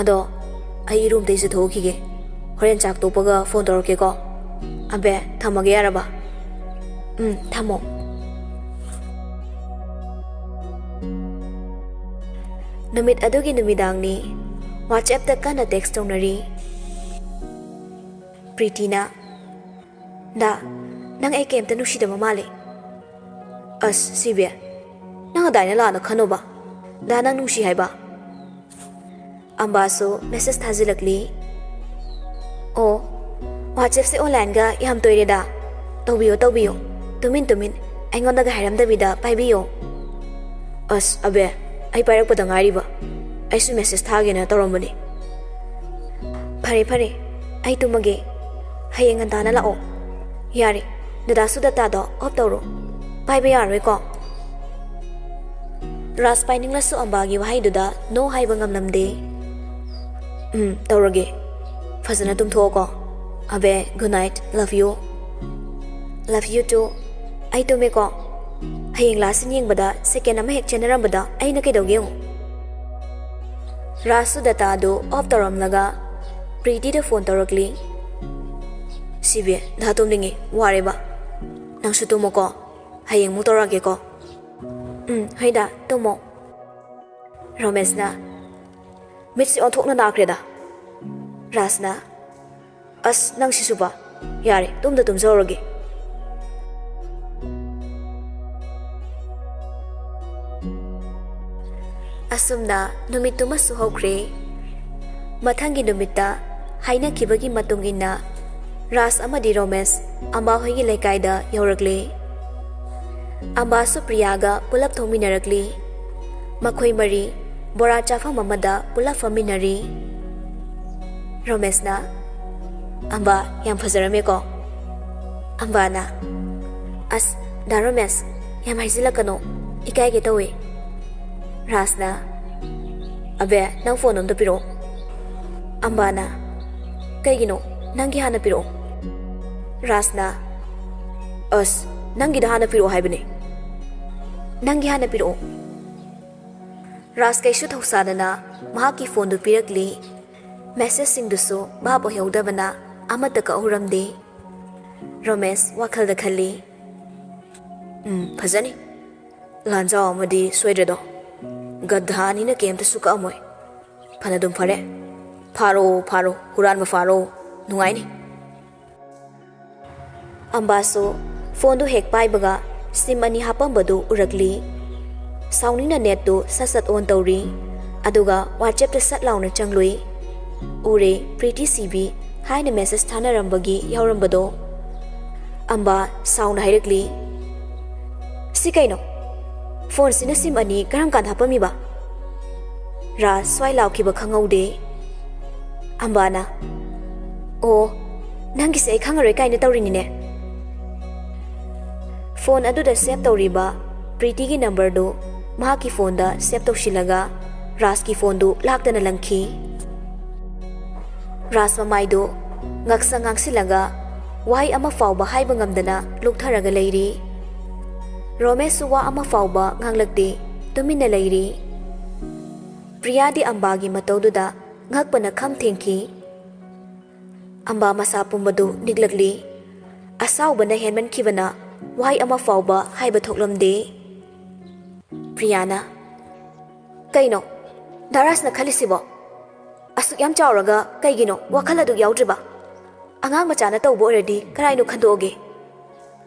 ꯑꯗꯣ ꯑꯩ ꯏꯔꯨꯝꯗ ꯏꯖꯊꯣꯛꯎꯈꯤꯒꯦ꯫ ꯍꯣꯔꯦꯟ ꯆꯥꯛ ꯇꯣꯛꯄꯒ ꯐꯣꯟ ꯇꯧꯔꯛꯀꯦꯀꯣ꯫ ꯑꯕꯦ, ꯊꯝꯃꯒꯦ ꯌꯥꯔꯕ? ꯎꯝ, ꯊꯝꯃꯣ꯫ ꯅꯨꯃꯤꯠ ꯑꯗꯨꯒꯤ ꯅꯨꯃꯤꯗꯥꯡꯅꯤ꯫ WhatsApp-ꯇ ꯀꯟꯅ text ꯇꯧꯅꯔꯤ꯫ ꯄ꯭ꯔꯤꯇꯤꯅ, "ꯗꯥ, ꯅꯪ ꯑꯩ ꯀꯩꯝꯇ ꯅꯨꯡꯁꯤꯗꯕ ꯃꯥꯜꯂꯦ꯫" "ꯑꯁ, ꯁꯤꯕꯤ, ꯅꯪ ꯑꯗꯥꯏꯅ ꯂꯥꯟꯅ ꯈꯟꯅꯣꯕ꯫ ꯗꯥ, ꯅꯪ ꯅꯨꯡꯁꯤ ꯍꯥꯏꯕ꯫" ꯑꯝꯕꯥꯁꯨ message ꯊꯥꯖꯤꯜꯂꯛꯂꯤ꯫ "ꯑꯣ, WhatsApp-ꯁꯦ online-ꯒ ꯌꯥꯝ ꯇꯣꯏꯔꯦꯗ꯫ ꯇꯧꯕꯤꯌꯣ, ꯇꯧꯕꯤꯌꯣ꯫ ꯇꯨꯃꯤꯟ ꯇꯨꯃꯤꯟ ꯑꯩꯉꯣꯟꯗꯒ ꯍꯥꯏꯔꯝꯗꯕꯤꯗ ꯄꯥꯏꯕꯤꯌꯣ꯫" "ꯑꯁ, ꯑꯕꯦ, ꯑꯩ ꯄꯥꯏꯔꯛꯄꯗ ꯉꯥꯏꯔꯤꯕ꯫ ꯑꯩꯁꯨ message ꯊꯥꯒꯦꯅ ꯇꯧꯔꯝꯕꯅꯤ꯫" "ꯐꯔꯦ, ꯐꯔꯦ, ꯑꯩ ꯇꯨꯝꯃꯒꯦ꯫ ꯍꯌꯦꯡ ꯉꯟꯇꯥꯅ ꯂꯥꯛꯑꯣ꯫" "ꯌꯥꯔꯦ, ꯗꯗꯥ ꯁꯨꯗꯇꯥꯗꯣ off ꯇꯧꯔꯣ꯫ ꯄꯥꯏꯕ ꯌꯥꯔꯣꯏꯀꯣ꯫" ꯔꯥꯖ ꯄꯥꯏꯅꯤꯡꯂꯁꯨ ꯑꯝꯕꯥꯒꯤ ꯋꯥꯍꯩꯗꯨꯗ no ꯍꯥꯏꯕ ꯉꯝꯂꯝꯗꯦ꯫ "ꯎꯝ, ꯇꯧꯔꯒꯦ꯫ ꯐꯖꯅ ꯇꯨꯝꯊꯣꯛꯑꯣꯀꯣ꯫ ꯑꯕꯦ, good night, love you꯫" "Love you too꯫ ꯑꯩ ꯇꯨꯝꯃꯦꯀꯣ꯫ ꯍꯌꯦꯡ last scene ꯌꯦꯡꯕꯗ second ꯑꯃ ꯍꯦꯛ ꯆꯦꯟꯅꯔꯝꯕꯗ ꯑꯩꯅ ꯀꯩꯗꯧꯒꯦ ꯌꯦꯡꯉꯨ꯫" ꯔꯥꯖꯁꯨ data ꯑꯗꯨ off ꯇꯧꯔꯝꯂꯒ ꯄ꯭ꯔꯤꯇꯤꯗ ꯐꯣꯟ ꯇꯧꯔꯛꯂꯤ꯫ "ꯁꯤꯕꯤ, ꯗꯥ ꯇꯨꯝꯅꯤꯡꯉꯤ, ꯋꯥꯔꯦꯕ꯫ ꯅꯪꯁꯨ ꯇꯨꯝꯃꯣꯀꯣ꯫ ꯍꯌꯦꯡ ꯑꯃꯨꯛ ꯇꯧꯔꯛꯑꯒꯦꯀꯣ꯫" "ꯎꯝ, ꯍꯣꯏꯗ, ꯇꯨꯝꯃꯣ꯫" ꯔꯣꯃꯦꯁꯅ, "ꯃꯤꯠꯁꯤ ꯑꯣꯟꯊꯣꯛꯅ ꯅꯥꯈ꯭ꯔꯦꯗ꯫" ꯔꯥꯖꯅ, "ꯑꯁ, ꯅꯪꯁꯤꯁꯨꯕ꯫ ꯌꯥꯔꯦ, ꯇꯨꯝꯗ ꯇꯨꯝꯖꯍꯧꯔꯒꯦ꯫" ꯑꯁꯨꯝꯅ ꯅꯨꯃꯤꯠꯇꯨꯃꯁꯨ ꯍꯧꯈ꯭ꯔꯦ꯫ ꯃꯊꯪꯒꯤ ꯅꯨꯃꯤꯠꯇ ꯍꯥꯏꯅꯈꯤꯕꯒꯤ ꯃꯇꯨꯡ ꯏꯟꯅ ꯔꯥꯖ ꯑꯃꯗꯤ ꯔꯣꯃꯦꯁ ꯑꯝꯕꯥ ꯍꯣꯏꯒꯤ ꯂꯩꯀꯥꯏꯗ ꯌꯧꯔꯛꯂꯦ꯫ ꯑꯝꯕꯥꯁꯨ ꯄ꯭ꯔꯤꯌꯥꯒ ꯄꯨꯂꯞ ꯊꯣꯡꯃꯤꯟꯅꯔꯛꯂꯤ꯫ ꯃꯈꯣꯏ ꯃꯔꯤ ꯕꯣꯔꯥ ꯆꯥꯐꯝ ꯑꯃꯗ ꯄꯨꯂꯞ ꯐꯝꯃꯤꯟꯅꯔꯤ꯫ ꯔꯣꯃꯦꯁꯅ, "ꯑꯝꯕꯥ, ꯌꯥꯝ ꯐꯖꯔꯝꯃꯦꯀꯣ?" ꯑꯝꯕꯥꯅ, "ꯑꯁ, ꯗꯥ ꯔꯣꯃꯦꯁ, ꯌꯥꯝ ꯍꯥꯏꯖꯤꯜꯂꯛꯀꯅꯣ, ꯏꯀꯥꯏꯒꯦ ꯇꯧꯋꯦ꯫" ꯔꯥꯖꯅ, "ꯑꯕꯦ, ꯅꯪ ꯐꯣꯟ ꯑꯝꯇ ꯄꯤꯔꯛꯑꯣ꯫" ꯑꯝꯕꯥꯅ, "ꯀꯩꯒꯤꯅꯣ? ꯅꯪꯒꯤ ꯍꯥꯟꯅ ꯄꯤꯔꯛꯑꯣ꯫" ꯔꯥꯖꯅ, "ꯑꯁ, ꯅꯪꯒꯤꯗ ꯍꯥꯟꯅ ꯄꯤꯔꯛꯑꯣ ꯍꯥꯏꯕꯅꯦ꯫ ꯅꯪꯒꯤ ꯍꯥꯟꯅ ꯄꯤꯔꯛꯑꯣ꯫" ꯔꯥꯖ ꯀꯩꯁꯨ ꯊꯧꯁꯥꯗꯅ ꯃꯍꯥꯛꯀꯤ ꯐꯣꯟꯗꯨ ꯄꯤꯔꯛꯂꯤ꯫ ꯃꯦꯁꯦꯖꯁꯤꯡꯗꯨꯁꯨ ꯚꯥꯞ ꯑꯣꯏꯍꯧꯗꯕꯅ ꯑꯃꯠꯇ ꯀꯛꯍꯧꯔꯝꯗꯦ꯫ ꯔꯣꯃꯦꯁ ꯋꯥꯈꯜꯗ ꯈꯜꯂꯤ꯫ "ꯎꯝ, ꯐꯖꯅꯤ꯫ ꯂꯥꯟꯖꯥꯎ ꯑꯃꯗꯤ ꯁꯣꯏꯗ꯭ꯔꯦꯗꯣ꯫ ꯒꯙꯥ ꯑꯅꯤꯅ ꯀꯩꯝꯇꯁꯨ ꯀꯛꯑꯝꯃꯣꯏ꯫ ꯐꯅꯗꯨꯝ ꯐꯔꯦ꯫ ꯐꯥꯔꯣ, ꯐꯥꯔꯣ, ꯍꯨꯔꯥꯟꯕ ꯐꯥꯔꯣ꯫ ꯅꯨꯡꯉꯥꯏꯅꯤ꯫" ꯑꯝꯕꯥꯁꯨ ꯐꯣꯟꯗꯨ ꯍꯦꯛ ꯄꯥꯏꯕꯒ ꯁꯤꯝ ꯑꯅꯤ ꯍꯥꯞꯄꯝꯕꯗꯨ ꯎꯔꯛꯂꯤ꯫ ꯁꯥꯎꯅꯤꯡꯅ ꯅꯦꯠꯇꯨ ꯁꯠ ꯁꯠ ꯑꯣꯟ ꯇꯧꯔꯤ꯫ ꯑꯗꯨꯒ ꯋꯥꯆꯦꯞꯇ ꯁꯠ ꯂꯥꯎꯅ ꯆꯪꯂꯨꯏ꯫ ꯎꯔꯦ, "ꯄ꯭ꯔꯤꯇꯤ ꯁꯤꯕꯤ" ꯍꯥꯏꯅ ꯃꯦꯁꯦꯖ ꯊꯥꯅꯔꯝꯕꯒꯤ ꯌꯥꯎꯔꯝꯕꯗꯣ꯫ ꯑꯝꯕꯥ ꯁꯥꯎꯅ ꯍꯥꯏꯔꯛꯂꯤ, "ꯁꯤ ꯀꯩꯅꯣ? ꯐꯣꯟꯁꯤꯅ ꯁꯤꯝ ꯑꯅꯤ ꯀꯔꯝ ꯀꯥꯟꯗ ꯍꯥꯞꯄꯝꯃꯤꯕ?" ꯔꯥꯖ ꯁ꯭ꯋꯥꯏ ꯂꯥꯎꯈꯤꯕ ꯈꯪꯍꯧꯗꯦ꯫ ꯑꯝꯕꯥꯅ, "ꯑꯣ, ꯅꯪꯒꯤꯁꯦ ꯑꯩ ꯈꯪꯉꯔꯣꯏ ꯀꯥꯏꯅ ꯇꯧꯔꯤꯅꯤꯅꯦ꯫" ꯐꯣꯟ ꯑꯗꯨꯗ ꯁꯦꯚ ꯇꯧꯔꯤꯕ ꯄ꯭ꯔꯤꯇꯤꯒꯤ ꯅꯝꯕꯔꯗꯨ ꯃꯍꯥꯛꯀꯤ ꯐꯣꯟꯗ ꯁꯦꯚ ꯇꯧꯁꯤꯜꯂꯒ ꯔꯥꯖꯀꯤ ꯐꯣꯟꯗꯨ ꯂꯥꯛꯇꯅ ꯂꯪꯈꯤ꯫ ꯔꯥꯖ ꯃꯃꯥꯏꯗꯨ ꯉꯛꯁꯪ ꯉꯥꯡꯁꯤꯜꯂꯒ ꯋꯥꯍꯩ ꯑꯃ ꯐꯥꯎꯕ ꯍꯥꯏꯕ ꯉꯝꯗꯅ ꯂꯨꯞꯊꯔꯒ ꯂꯩꯔꯤ꯫ ꯔꯣꯃꯦꯁꯁꯨ ꯋꯥ ꯑꯃ ꯐꯥꯎꯕ ꯉꯥꯡꯂꯛꯇꯦ, ꯇꯨꯃꯤꯟꯅ ꯂꯩꯔꯤ꯫ ꯄ꯭ꯔꯤꯌꯥꯗꯤ ꯑꯝꯕꯥꯒꯤ ꯃꯇꯧꯗꯨꯗ ꯉꯛꯄꯅ ꯈꯝ ꯊꯦꯡꯈꯤ꯫ ꯑꯝꯕꯥ ꯃꯁꯥ ꯄꯨꯝꯕꯗꯨ ꯅꯤꯛꯂꯛꯂꯤ꯫ ꯑꯁꯥꯎꯕꯅ ꯍꯦꯟꯃꯟꯈꯤꯕꯅ ꯋꯥꯍꯩ ꯑꯃ ꯐꯥꯎꯕ ꯍꯥꯏꯕ ꯊꯣꯛꯂꯝꯗꯦ꯫ ꯄ꯭ꯔꯤꯌꯥꯅ, "ꯀꯩꯅꯣ ꯙꯔꯥꯖꯅ ꯈꯜꯂꯤꯁꯤꯕꯣ? ꯑꯁꯨꯛ ꯌꯥꯝ ꯆꯥꯎꯔꯒ ꯀꯩꯒꯤꯅꯣ ꯋꯥꯈꯜ ꯑꯗꯨꯛ ꯌꯥꯎꯗ꯭ꯔꯤꯕ? ꯑꯉꯥꯡ ꯃꯆꯥꯅ ꯇꯧꯕ ꯑꯣꯏꯔꯗꯤ ꯀꯔꯥꯏꯅꯣ ꯈꯟꯗꯣꯛꯑꯒꯦ꯫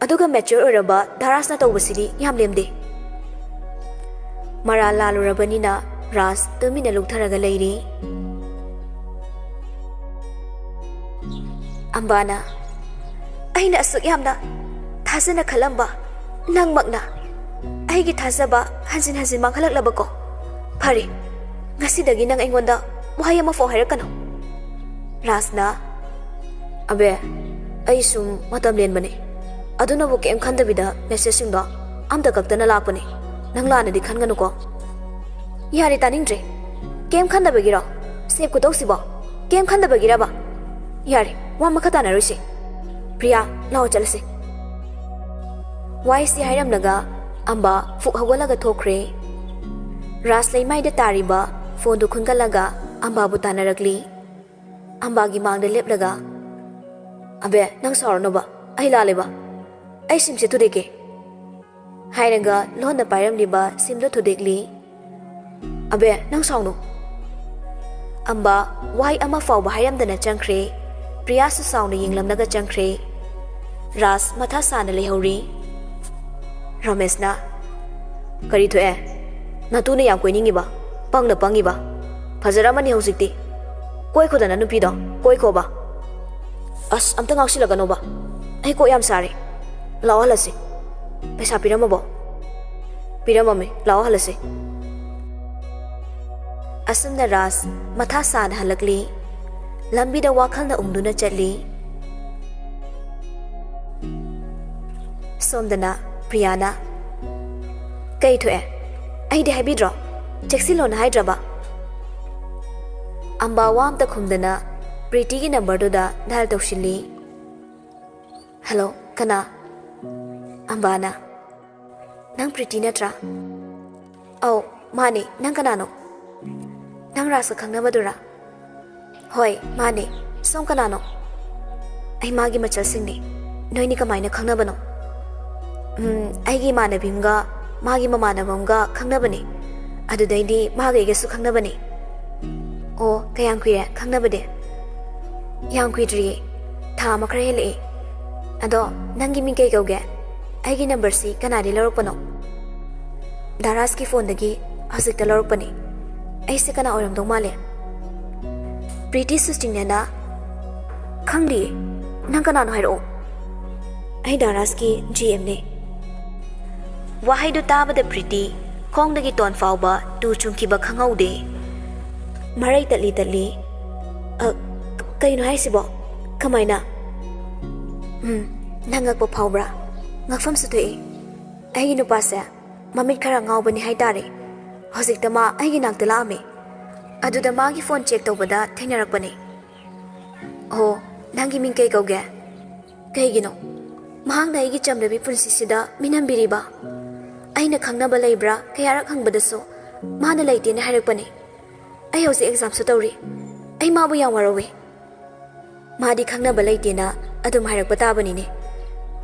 ꯑꯗꯨꯒ ꯃꯦꯆ꯭ꯌꯣꯔ ꯑꯣꯏꯔꯕ ꯙꯔꯥꯖꯅ ꯇꯧꯕꯁꯤꯗꯤ ꯌꯥꯝ ꯂꯦꯝꯗꯦ꯫" ꯃꯔꯥꯜ ꯂꯥꯜꯂꯨꯔꯕꯅꯤꯅ ꯔꯥꯖ ꯇꯨꯃꯤꯟꯅ ꯂꯨꯞꯊꯔꯒ ꯂꯩꯔꯤ꯫ ꯑꯝꯕꯥꯅ, "ꯑꯩꯅ ꯑꯁꯨꯛ ꯌꯥꯝꯅ ꯊꯥꯖꯅ ꯈꯜꯂꯝꯕ ꯅꯪꯃꯛꯅ ꯑꯩꯒꯤ ꯊꯥꯖꯕ ꯍꯟꯖꯤꯟ ꯍꯟꯖꯤꯟ ꯃꯥꯡꯍꯜꯂꯛꯂꯕꯀꯣ? ꯐꯔꯦ, ꯉꯁꯤꯗꯒꯤ ꯅꯪ ꯑꯩꯉꯣꯟꯗ ꯋꯥꯍꯩ ꯑꯃꯐꯥꯎ ꯍꯥꯏꯔꯛꯀꯅꯨ꯫" ꯔꯥꯖꯅ, "ꯑꯕꯦ, ꯑꯩ ꯁꯨꯝ ꯃꯇꯝ ꯂꯦꯟꯕꯅꯦ꯫ ꯑꯗꯨꯅꯕꯨ ꯀꯩꯝ ꯈꯟꯗꯕꯤꯗ ꯃꯦꯁꯦꯖꯁꯤꯡꯗꯣ ꯑꯝꯇ ꯀꯛꯇꯅ ꯂꯥꯛꯄꯅꯦ꯫ ꯅꯪ ꯂꯥꯟꯅꯗꯤ ꯈꯟꯒꯅꯨꯀꯣ꯫" "ꯌꯥꯔꯦ, ꯇꯥꯅꯤꯡꯗ꯭ꯔꯦ꯫ ꯀꯩꯝ ꯈꯟꯗꯕꯒꯤꯔꯣ? ꯁꯦꯞ ꯈꯨꯇꯧꯁꯤꯕꯣ ꯀꯩꯝ ꯈꯟꯗꯕꯒꯤꯔꯕ? ꯌꯥꯔꯦ, ꯋꯥ ꯃꯈꯥ ꯇꯥꯅꯔꯣꯏꯁꯦ꯫ ꯄ꯭ꯔꯤꯌꯥ, ꯂꯥꯛꯑꯣ ꯆꯠꯂꯁꯦ꯫" ꯋꯥꯍꯩꯁꯤ ꯍꯥꯏꯔꯝꯂꯒ ꯑꯝꯕꯥ ꯐꯨꯛ ꯍꯧꯒꯠꯂꯒ ꯊꯣꯛꯈ꯭ꯔꯦ꯫ ꯔꯥꯖ ꯂꯩꯃꯥꯏꯗ ꯇꯥꯔꯤꯕ ꯐꯣꯟꯗꯨ ꯈꯨꯟꯒꯠꯂꯒ ꯑꯝꯕꯥꯕꯨ ꯇꯥꯟꯅꯔꯛꯂꯤ꯫ ꯑꯝꯕꯥꯒꯤ ꯃꯥꯡꯗ ꯂꯦꯞꯂꯒ, "ꯑꯕꯦ, ꯅꯪ ꯁꯥꯎꯔꯅꯣꯕ, ꯑꯩ ꯂꯥꯜꯂꯦꯕ, ꯑꯩ ꯁꯤꯝꯁꯦ ꯊꯨꯗꯦꯛꯀꯦ" ꯍꯥꯏꯔꯒ ꯂꯣꯟꯅ ꯄꯥꯏꯔꯝꯂꯤꯕ ꯁꯤꯝꯗꯨ ꯊꯨꯗꯦꯛꯂꯤ꯫ "ꯑꯕꯦ, ꯅꯪ ꯁꯥꯎꯅꯨ꯫" ꯑꯝꯕ ꯋꯥꯍꯩ ꯑꯃ ꯐꯥꯎꯕ ꯍꯥꯏꯔꯝꯗꯅ ꯆꯪꯈ꯭ꯔꯦ꯫ ꯄ꯭ꯔꯤꯌꯥꯁꯨ ꯁꯥꯎꯅ ꯌꯦꯡꯂꯝꯂꯒ ꯆꯪꯈ꯭ꯔꯦ꯫ ꯔꯥꯖ ꯃꯊꯥ ꯁꯥꯅ ꯂꯩꯍꯧꯔꯤ꯫ ꯔꯃꯦꯁꯅ, "ꯀꯔꯤ ꯊꯣꯛꯑꯦ? ꯅꯇꯨꯅ ꯌꯥꯝ ꯀꯣꯏꯅꯤꯡꯉꯤꯕ? ꯄꯪꯅ ꯄꯪꯉꯤꯕ꯫ ꯐꯖꯔꯝꯃꯅꯤ ꯍꯧꯖꯤꯛꯇꯤ꯫ ꯀꯣꯏꯈꯣꯗꯅ ꯅꯨꯄꯤꯗꯣ, ꯀꯣꯏꯈꯣꯕ꯫" "ꯑꯁ, ꯑꯝꯇ ꯉꯥꯎꯁꯤꯜꯂꯛꯀꯅꯣꯕ꯫ ꯑꯩ ꯀꯣꯛ ꯌꯥꯝ ꯁꯥꯔꯦ꯫ ꯂꯥꯛꯑꯣ ꯍꯜꯂꯁꯤ꯫ ꯄꯩꯁꯥ ꯄꯤꯔꯝꯃꯕꯣ?" "ꯄꯤꯔꯝꯃꯝꯃꯦ꯫ ꯂꯥꯛꯑꯣ ꯍꯜꯂꯁꯤ꯫" ꯑꯁꯨꯝꯅ ꯔꯥꯖ ꯃꯊꯥ ꯁꯥꯅ ꯍꯜꯂꯛꯂꯤ꯫ ꯂꯝꯕꯤꯗ ꯋꯥꯈꯜꯅ ꯎꯪꯗꯨꯅ ꯆꯠꯂꯤ꯫ ꯁꯣꯝꯗꯅ ꯄ꯭ꯔꯤꯌꯥꯅ, "ꯀꯩ ꯊꯣꯛꯑꯦ? ꯑꯩꯗꯤ ꯍꯥꯏꯕꯤꯗ꯭ꯔꯣ? ꯆꯦꯛꯁꯤꯜꯂꯣꯅ ꯍꯥꯏꯗ꯭ꯔꯕ?" ꯑꯝꯕꯥ ꯋꯥ ꯑꯝꯇ ꯈꯨꯝꯗꯅ ꯄ꯭ꯔꯤꯇꯤꯒꯤ ꯅꯝꯕꯔꯗꯨꯗ ꯗꯥꯏꯜ ꯇꯧꯁꯤꯜꯂꯤ꯫ "ꯍꯜꯂꯣ, ꯀꯅꯥ?" ꯑꯝꯕꯥꯅ, "ꯅꯪ ꯄ꯭ꯔꯤꯇꯤ ꯅꯠꯇ꯭ꯔꯥ?" "ꯑꯧ, ꯃꯥꯅꯦ꯫ ꯅꯪ ꯀꯅꯥꯅꯣ? ꯅꯪ ꯔꯥꯖꯀ ꯈꯪꯅꯕꯗꯨꯔꯥ?" "ꯍꯣꯏ, ꯃꯥꯅꯦ꯫ ꯁꯣꯝ ꯀꯅꯥꯅꯣ?" "ꯑꯩ ꯃꯥꯒꯤ ꯃꯆꯜꯁꯤꯡꯅꯦ꯫ ꯅꯣꯏꯅꯤ ꯀꯃꯥꯏꯅ ꯈꯪꯅꯕꯅꯣ?" "ꯎꯝ, ꯑꯩꯒꯤ ꯏꯃꯥꯟꯅꯕꯤ ꯑꯃꯒ ꯃꯥꯒꯤ ꯃꯃꯥꯟꯅꯕ ꯑꯃꯒ ꯈꯪꯅꯕꯅꯦ꯫ ꯑꯗꯨꯗꯩꯗꯤ ꯃꯥꯒ ꯑꯩꯒꯁꯨ ꯈꯪꯅꯕꯅꯦ꯫" "ꯑꯣ, ꯀꯌꯥꯝ ꯀꯨꯏꯔꯦ ꯈꯪꯅꯕꯗꯤ?" "ꯌꯥꯝ ꯀꯨꯏꯗ꯭ꯔꯤꯌꯦ, ꯊꯥ ꯑꯃ ꯈꯔ ꯍꯦꯜꯂꯛꯑꯦ꯫ ꯑꯗꯣ ꯅꯪꯒꯤ ꯃꯤꯡ ꯀꯩ ꯀꯧꯒꯦ? ꯑꯩꯒꯤ ꯅꯝꯕꯔꯁꯤ ꯀꯅꯥꯗꯒꯤ ꯂꯧꯔꯛꯄꯅꯣ?" "ꯗꯥꯔꯥꯖꯀꯤ ꯐꯣꯟꯗꯒꯤ ꯍꯧꯖꯤꯛꯇ ꯂꯧꯔꯛꯄꯅꯦ꯫ ꯑꯩꯁꯦ ꯀꯅꯥ ꯑꯣꯏꯔꯝꯗꯧ ꯃꯥꯜꯂꯦ?" ꯄ꯭ꯔꯤꯇꯤꯁꯨ ꯆꯤꯡꯅꯅ, "ꯈꯪꯗꯤꯌꯦ, ꯅꯪ ꯀꯅꯥꯅꯣ ꯍꯥꯏꯔꯛꯑꯣ꯫" "ꯑꯩ ꯗꯥꯔꯥꯖꯀꯤ ꯖꯤ ꯑꯦꯝꯅꯦ꯫" ꯋꯥꯍꯩꯗꯨ ꯇꯥꯕꯗ ꯄ꯭ꯔꯤꯇꯤ ꯈꯣꯡꯗꯒꯤ ꯇꯣꯟ ꯐꯥꯎꯕ ꯇꯨ ꯆꯨꯡꯈꯤꯕ ꯈꯪꯍꯧꯗꯦ꯫ ꯃꯔꯩ ꯇꯠꯂꯤ ꯇꯠꯂꯤ, "ꯑ, ꯀꯩꯅꯣ ꯍꯥꯏꯁꯤꯕꯣ? ꯀꯃꯥꯏꯅ?" "ꯎꯝ, ꯅꯪ ꯉꯛꯄ ꯐꯥꯎꯕ꯭ꯔꯥ? ꯉꯛꯐꯝꯁꯨ ꯊꯣꯛꯏ꯫ ꯑꯩꯒꯤ ꯅꯨꯄꯥꯁꯦ ꯃꯃꯤꯠ ꯈꯔ ꯉꯥꯎꯕꯅꯤ ꯍꯥꯏꯇꯥꯔꯦ꯫ ꯍꯧꯖꯤꯛꯇ ꯃꯥ ꯑꯩꯒꯤ ꯅꯥꯛꯇ ꯂꯥꯛꯑꯝꯃꯦ꯫ ꯑꯗꯨꯗ ꯃꯥꯒꯤ ꯐꯣꯟ ꯆꯦꯛ ꯇꯧꯕꯗ ꯊꯦꯡꯅꯔꯛꯄꯅꯦ꯫" "ꯑꯣ, ꯅꯪꯒꯤ ꯃꯤꯡ ꯀꯩ ꯀꯧꯒꯦ?" "ꯀꯩꯒꯤꯅꯣ ꯃꯍꯥꯛꯅ ꯑꯩꯒꯤ ꯆꯝꯂꯕꯤ ꯄꯨꯟꯁꯤꯁꯤꯗ ꯃꯤꯅꯝꯕꯤꯔꯤꯕ? ꯑꯩꯅ ꯈꯪꯅꯕ ꯂꯩꯕ꯭ꯔꯥ ꯀꯌꯥꯔꯛ ꯍꯪꯕꯗꯁꯨ ꯃꯥꯅ ꯂꯩꯇꯦꯅ ꯍꯥꯏꯔꯛꯄꯅꯦ꯫ ꯑꯩ ꯍꯧꯖꯤꯛ ꯑꯦꯛꯖꯥꯝꯁꯨ ꯇꯧꯔꯤ꯫ ꯑꯩ ꯃꯥꯕꯨ ꯌꯥꯝ ꯋꯥꯔꯧꯏ꯫ ꯃꯥꯗꯤ ꯈꯪꯅꯕ ꯂꯩꯇꯦꯅ ꯑꯗꯨꯝ ꯍꯥꯏꯔꯛꯄ ꯇꯥꯕꯅꯤꯅꯦ꯫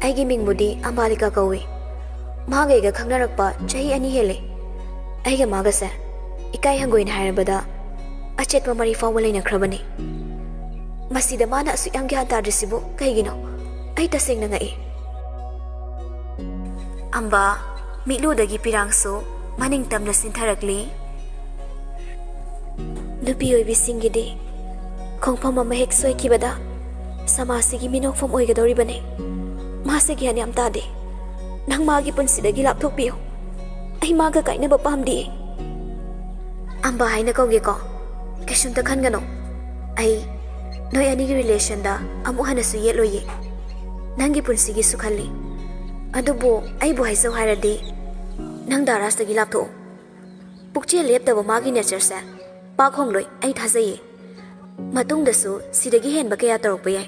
ꯑꯩꯒꯤ ꯃꯤꯡꯕꯨꯗꯤ ꯑꯝꯕꯥꯂꯤꯀꯥ ꯀꯧꯏ꯫ ꯃꯥꯒ ꯑꯩꯒ ꯈꯪꯅꯔꯛꯄ ꯆꯍꯤ ꯑꯅꯤ ꯍꯦꯜꯂꯦ꯫ ꯑꯩꯒ ꯃꯥꯒꯁꯦ ꯏꯀꯥꯏ ꯍꯪꯒꯣꯏꯅ ꯍꯥꯏꯔꯕꯗ ꯑꯆꯦꯠꯄ ꯃꯔꯤ ꯐꯥꯎꯕ ꯂꯩꯅꯈ꯭ꯔꯕꯅꯤ꯫ ꯃꯁꯤꯗ ꯃꯥꯅ ꯑꯁꯨꯛ ꯌꯥꯝ ꯒ꯭ꯌꯥꯟ ꯇꯥꯗ꯭ꯔꯤꯁꯤꯕꯨ ꯀꯩꯒꯤꯅꯣ? ꯑꯩ ꯇꯁꯦꯡꯅ ꯉꯛꯏ꯫ ꯑꯝꯕꯥ, ꯃꯤꯠꯂꯨꯗꯒꯤ ꯄꯤꯔꯥꯡꯁꯨ ꯃꯅꯤꯡ ꯇꯝꯅ ꯆꯤꯟꯊꯔꯛꯂꯤ꯫ ꯅꯨꯄꯤ ꯑꯣꯏꯕꯤꯁꯤꯡꯒꯤꯗꯤ ꯈꯣꯡꯐꯝ ꯑꯃ ꯍꯦꯛ ꯁꯣꯏꯈꯤꯕꯗ ꯁꯃꯥꯖꯁꯤꯒꯤ ꯃꯤꯅꯣꯛꯐꯝ ꯑꯣꯏꯒꯗꯧꯔꯤꯕꯅꯤ꯫ ꯃꯥꯁꯦ ꯒ꯭ꯌꯥꯟ ꯌꯥꯝ ꯇꯥꯗꯦ꯫ ꯅꯪ ꯃꯥꯒꯤ ꯄꯨꯟꯁꯤꯗꯒꯤ ꯂꯥꯞꯊꯣꯛꯄꯤꯌꯨ꯫ ꯑꯩ ꯃꯥꯒ ꯀꯥꯏꯅꯕ ꯄꯥꯝꯗꯦ꯫ ꯑꯝꯕꯥ ꯍꯥꯏꯅ ꯀꯧꯒꯦꯀꯣ꯫ ꯀꯩꯁꯨꯝꯇ ꯈꯟꯒꯅꯨ꯫ ꯑꯩ ꯅꯣꯏ ꯑꯅꯤꯒꯤ ꯔꯤꯂꯦꯁꯟꯗ ꯑꯃꯨꯛ ꯍꯟꯅꯁꯨ ꯌꯦꯠꯂꯣꯏꯌꯦ꯫ ꯅꯪꯒꯤ ꯄꯨꯟꯁꯤꯒꯤꯁꯨ ꯈꯜꯂꯤ꯫ ꯑꯗꯨꯕꯨ ꯑꯩꯕꯨ ꯍꯥꯏꯖꯧ ꯍꯥꯏꯔꯗꯤ ꯅꯪ ꯗꯥꯔꯥꯁꯇꯒꯤ ꯂꯥꯞꯊꯣꯛꯎ꯫ ꯄꯨꯛꯆꯦꯜ ꯂꯦꯞꯇꯕ ꯃꯥꯒꯤ ꯅꯦꯆꯔꯁꯦ ꯄꯥꯛ ꯍꯣꯡꯂꯣꯏ, ꯑꯩ ꯊꯥꯖꯩꯌꯦ꯫ ꯃꯇꯨꯡꯗꯁꯨ ꯁꯤꯗꯒꯤ ꯍꯦꯟꯕ ꯀꯌꯥ ꯇꯧꯔꯛꯄ ꯌꯥꯏ꯫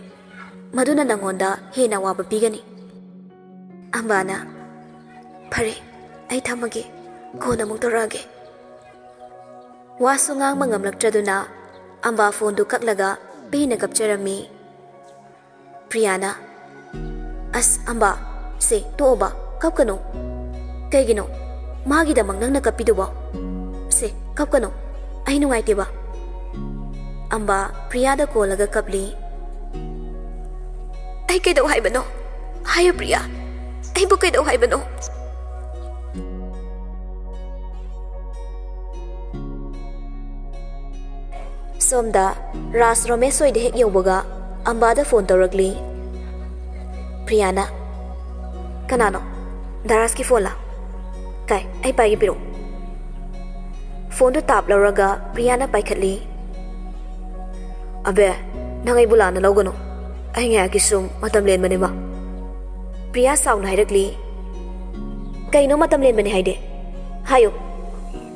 ꯃꯗꯨꯅ ꯅꯪꯉꯣꯟꯗ ꯍꯦꯟꯅ ꯑꯋꯥꯕ ꯄꯤꯒꯅꯤ꯫ ꯑꯝꯕꯥꯅ, "ꯐꯔꯦ, ꯑꯩ ꯊꯝꯃꯒꯦ, ꯀꯣꯟꯅ ꯑꯃꯨꯛ ꯇꯧꯔꯛꯑꯒꯦ"꯫ ꯋꯥꯁꯨ ꯉꯥꯡꯕ ꯉꯝꯂꯛꯇ꯭ꯔꯗꯨꯅ ꯑꯝꯕꯥ ꯐꯣꯟꯗꯨ ꯀꯛꯂꯒ ꯄꯦꯟꯅ ꯀꯞꯆꯔꯝꯃꯤ꯫ ꯄ꯭ꯔꯤꯌꯥꯅ, "ꯑꯁ ꯑꯝꯕꯥ, ꯁꯦ ꯇꯣꯛꯑꯣꯕ, ꯀꯞꯀꯅꯨ꯫ ꯀꯩꯒꯤꯅꯣ? ꯃꯥꯒꯤꯗꯃꯛ ꯅꯪꯅ ꯀꯞꯄꯤꯗꯨꯕꯣ? ꯁꯦ ꯀꯞꯀꯅꯨ, ꯑꯩ ꯅꯨꯡꯉꯥꯏꯇꯦꯕ"꯫ ꯑꯝꯕꯥ ꯄ꯭ꯔꯤꯌꯥꯗ ꯀꯣꯜꯂꯒ ꯀꯞꯂꯤ꯫ "ꯑꯩ ꯀꯩꯗꯧ ꯍꯥꯏꯕꯅꯣ? ꯍꯥꯏꯌꯨ ꯄ꯭ꯔꯤꯌꯥ, ꯑꯩꯕꯨ ꯀꯩꯗꯧ ꯍꯥꯏꯕꯅꯣ?" ꯁꯣꯝꯗ ꯔꯥꯖ ꯔꯣꯃꯦꯁ ꯍꯣꯏꯗ ꯍꯦꯛ ꯌꯧꯕꯒ ꯑꯝꯕꯥꯗ ꯐꯣꯟ ꯇꯧꯔꯛꯂꯤ꯫ ꯄ꯭ꯔꯤꯌꯥꯅ, "ꯀꯅꯥꯅꯣ? ꯗꯥꯔꯥꯁꯀꯤ ꯐꯣꯟꯂꯥ? ꯀꯥꯏ, ꯑꯩ ꯄꯥꯏꯒꯦ, ꯄꯤꯔꯛꯑꯣ"꯫ ꯐꯣꯟꯗꯨ ꯇꯥꯞ ꯂꯧꯔꯒ ꯄ꯭ꯔꯤꯌꯥꯅ ꯄꯥꯏꯈꯠꯂꯤ꯫ "ꯑꯕꯦ, ꯅꯪ ꯑꯩꯕꯨ ꯂꯥꯟꯅ ꯂꯧꯒꯅꯨ꯫ ꯑꯩ ꯉꯥꯏꯍꯥꯛꯀꯤ ꯁꯨꯝ ꯃꯇꯝ ꯂꯦꯟꯕꯅꯦꯕ"꯫ ꯄ꯭ꯔꯤꯌꯥ ꯁꯥꯎꯅ ꯍꯥꯏꯔꯛꯂꯤ꯫ "ꯀꯩꯅꯣ ꯃꯇꯝ ꯂꯦꯟꯕꯅꯦ ꯍꯥꯏꯗꯤ? ꯍꯥꯏꯌꯨ꯫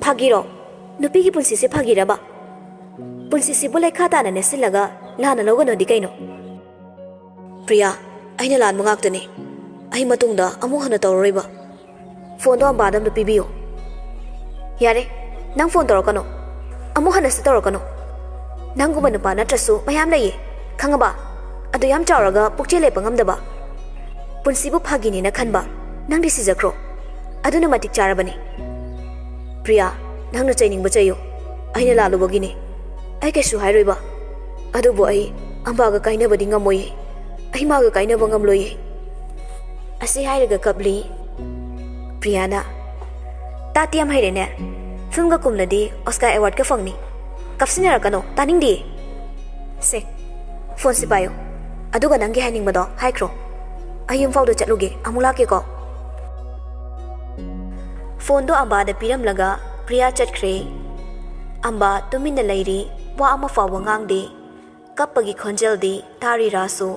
ꯐꯥꯒꯤꯔꯣ? ꯅꯨꯄꯤꯒꯤ ꯄꯨꯟꯁꯤꯁꯦ ꯐꯥꯒꯤꯔꯕ? ꯄꯨꯟꯁꯤꯁꯤꯕꯨ ꯂꯩꯈꯥ ꯇꯥꯅ ꯅꯦꯠꯁꯤꯜꯂꯒ ꯂꯥꯟꯅ ꯂꯧꯒꯅꯨꯗꯤ ꯀꯩꯅꯣ?" "ꯄ꯭ꯔꯤꯌꯥ, ꯑꯩꯅ ꯂꯥꯟꯕ ꯉꯥꯛꯇꯅꯤ꯫ ꯑꯩ ꯃꯇꯨꯡꯗ ꯑꯃꯨꯛ ꯍꯟꯅ ꯇꯧꯔꯔꯣꯏꯕ꯫ ꯐꯣꯟꯗꯣ ꯑꯝꯕꯥꯗ ꯑꯝꯇ ꯄꯤꯕꯤꯌꯨ"꯫ "ꯌꯥꯔꯦ, ꯅꯪ ꯐꯣꯟ ꯇꯧꯔꯛꯀꯅꯣ꯫ ꯑꯃꯨꯛ ꯍꯟꯅꯁꯨ ꯇꯧꯔꯛꯀꯅꯣ꯫ ꯅꯪꯒꯨꯝꯕ ꯅꯨꯄꯥ ꯅꯠꯇ꯭ꯔꯁꯨ ꯃꯌꯥꯝ ꯂꯩꯌꯦ, ꯈꯪꯉꯕ? ꯑꯗꯨ ꯌꯥꯝ ꯆꯥꯎꯔꯒ ꯄꯨꯛꯆꯦꯜ ꯂꯦꯞꯄ ꯉꯝꯗꯕ, ꯄꯨꯟꯁꯤꯕꯨ ꯐꯥꯒꯤꯅꯦꯅ ꯈꯟꯕ, ꯅꯪꯗꯤ ꯁꯤꯖꯈ꯭ꯔꯣ꯫ ꯑꯗꯨꯅ ꯃꯇꯤꯛ ꯆꯥꯔꯕꯅꯤ꯫ ꯄ꯭ꯔꯤꯌꯥ, ꯅꯪꯅ ꯆꯩꯅꯤꯡꯕ ꯆꯩꯌꯨ꯫ ꯑꯩꯅ ꯂꯥꯜꯂꯨꯕꯒꯤꯅꯤ꯫ ꯑꯩ ꯀꯩꯁꯨ ꯍꯥꯏꯔꯣꯏꯕ꯫ ꯑꯗꯨꯕꯨ ꯑꯩ ꯑꯝꯕꯥꯒ ꯀꯥꯏꯅꯕꯗꯤ ꯉꯝꯃꯣꯏꯌꯦ꯫ ꯑꯩ ꯃꯥꯒ ꯀꯥꯏꯅꯕ ꯉꯝꯂꯣꯏꯌꯦ꯫ ꯑꯁꯤ ꯍꯥꯏꯔꯒ ꯀꯞꯂꯤ꯫ ꯄ꯭ꯔꯤꯌꯥꯅ, "ꯇꯥꯠꯇꯤ ꯌꯥꯝ ꯍꯩꯔꯦꯅꯦ꯫ ꯐꯤꯜꯝꯒ ꯀꯨꯝꯂꯗꯤ ꯑꯣꯁꯀꯥꯔ ꯑꯦꯋꯥꯔꯗꯀ ꯐꯪꯅꯤ꯫ ꯀꯞꯁꯤꯟꯅꯔꯛꯀꯅꯣ, ꯇꯥꯅꯤꯡꯗꯦ꯫ ꯁꯦ, ꯐꯣꯟꯁꯤ ꯄꯥꯏꯌꯨ꯫ ꯑꯗꯨꯒ ꯅꯪꯒꯤ ꯍꯥꯏꯅꯤꯡꯕꯗꯣ ꯍꯥꯏꯈ꯭ꯔꯣ꯫ ꯑꯩ ꯌꯨꯝ ꯐꯥꯎꯗ ꯆꯠꯂꯨꯒꯦ, ꯑꯃꯨꯛ ꯂꯥꯛꯀꯦꯀꯣ꯫" ꯐꯣꯟꯗꯣ ꯑꯝꯕꯥꯗ ꯄꯤꯔꯝꯂꯒ ꯄ꯭ꯔꯤꯌꯥ ꯆꯠꯈ꯭ꯔꯦ꯫ ꯑꯝꯕꯥ ꯇꯨꯃꯤꯟꯅ ꯂꯩꯔꯤ, ꯋꯥ ꯑꯃ ꯐꯥꯎꯕ ꯉꯥꯡꯗꯦ꯫ ꯀꯞꯄꯒꯤ ꯈꯣꯟꯖꯦꯜꯗꯤ ꯇꯥꯔꯤ ꯔꯥꯁꯁꯨ꯫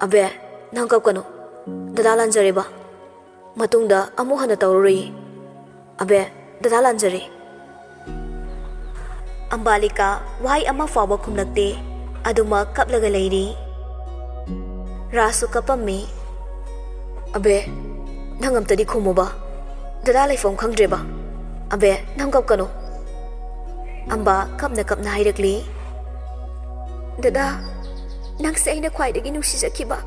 "ꯑꯕꯦ, ꯅꯪ ꯀꯞꯀꯅꯨ꯫ ꯗꯗꯥ ꯂꯥꯟꯖꯔꯦꯕ꯫ ꯃꯇꯨꯡꯗ ꯑꯃꯨꯛ ꯍꯟꯅ ꯇꯧꯔꯔꯣꯏꯌꯦ꯫ ꯑꯕꯦ, ꯗꯗꯥ ꯂꯥꯟꯖꯔꯦ꯫" ꯑꯝꯕꯥꯂꯤꯀꯥ ꯋꯥꯍꯩ ꯑꯃ ꯐꯥꯎꯕ ꯈꯨꯝꯂꯛꯇꯦ꯫ ꯑꯗꯨꯃꯛ ꯀꯞꯂꯒ ꯂꯩꯔꯤ꯫ ꯔꯥꯁꯁꯨ ꯀꯞꯄꯝꯃꯤ꯫ "ꯑꯕꯦ, ꯅꯪ ꯑꯝꯇꯗꯤ ꯈꯨꯝꯃꯨꯕ꯫ ꯗꯗꯥ ꯂꯩꯐꯝ ꯈꯪꯗ꯭ꯔꯦꯕ꯫ ꯑꯕꯦ, ꯅꯪ ꯀꯞꯀꯅꯨ꯫" ꯑꯝꯕꯥ ꯀꯞꯅ ꯀꯞꯅ ꯍꯥꯏꯔꯛꯂꯤ꯫ "ꯗꯗꯥ, ꯅꯪꯁꯦ ꯑꯩꯅ ꯈ꯭ꯋꯥꯏꯗꯒꯤ ꯅꯨꯡꯁꯤꯖꯈꯤꯕ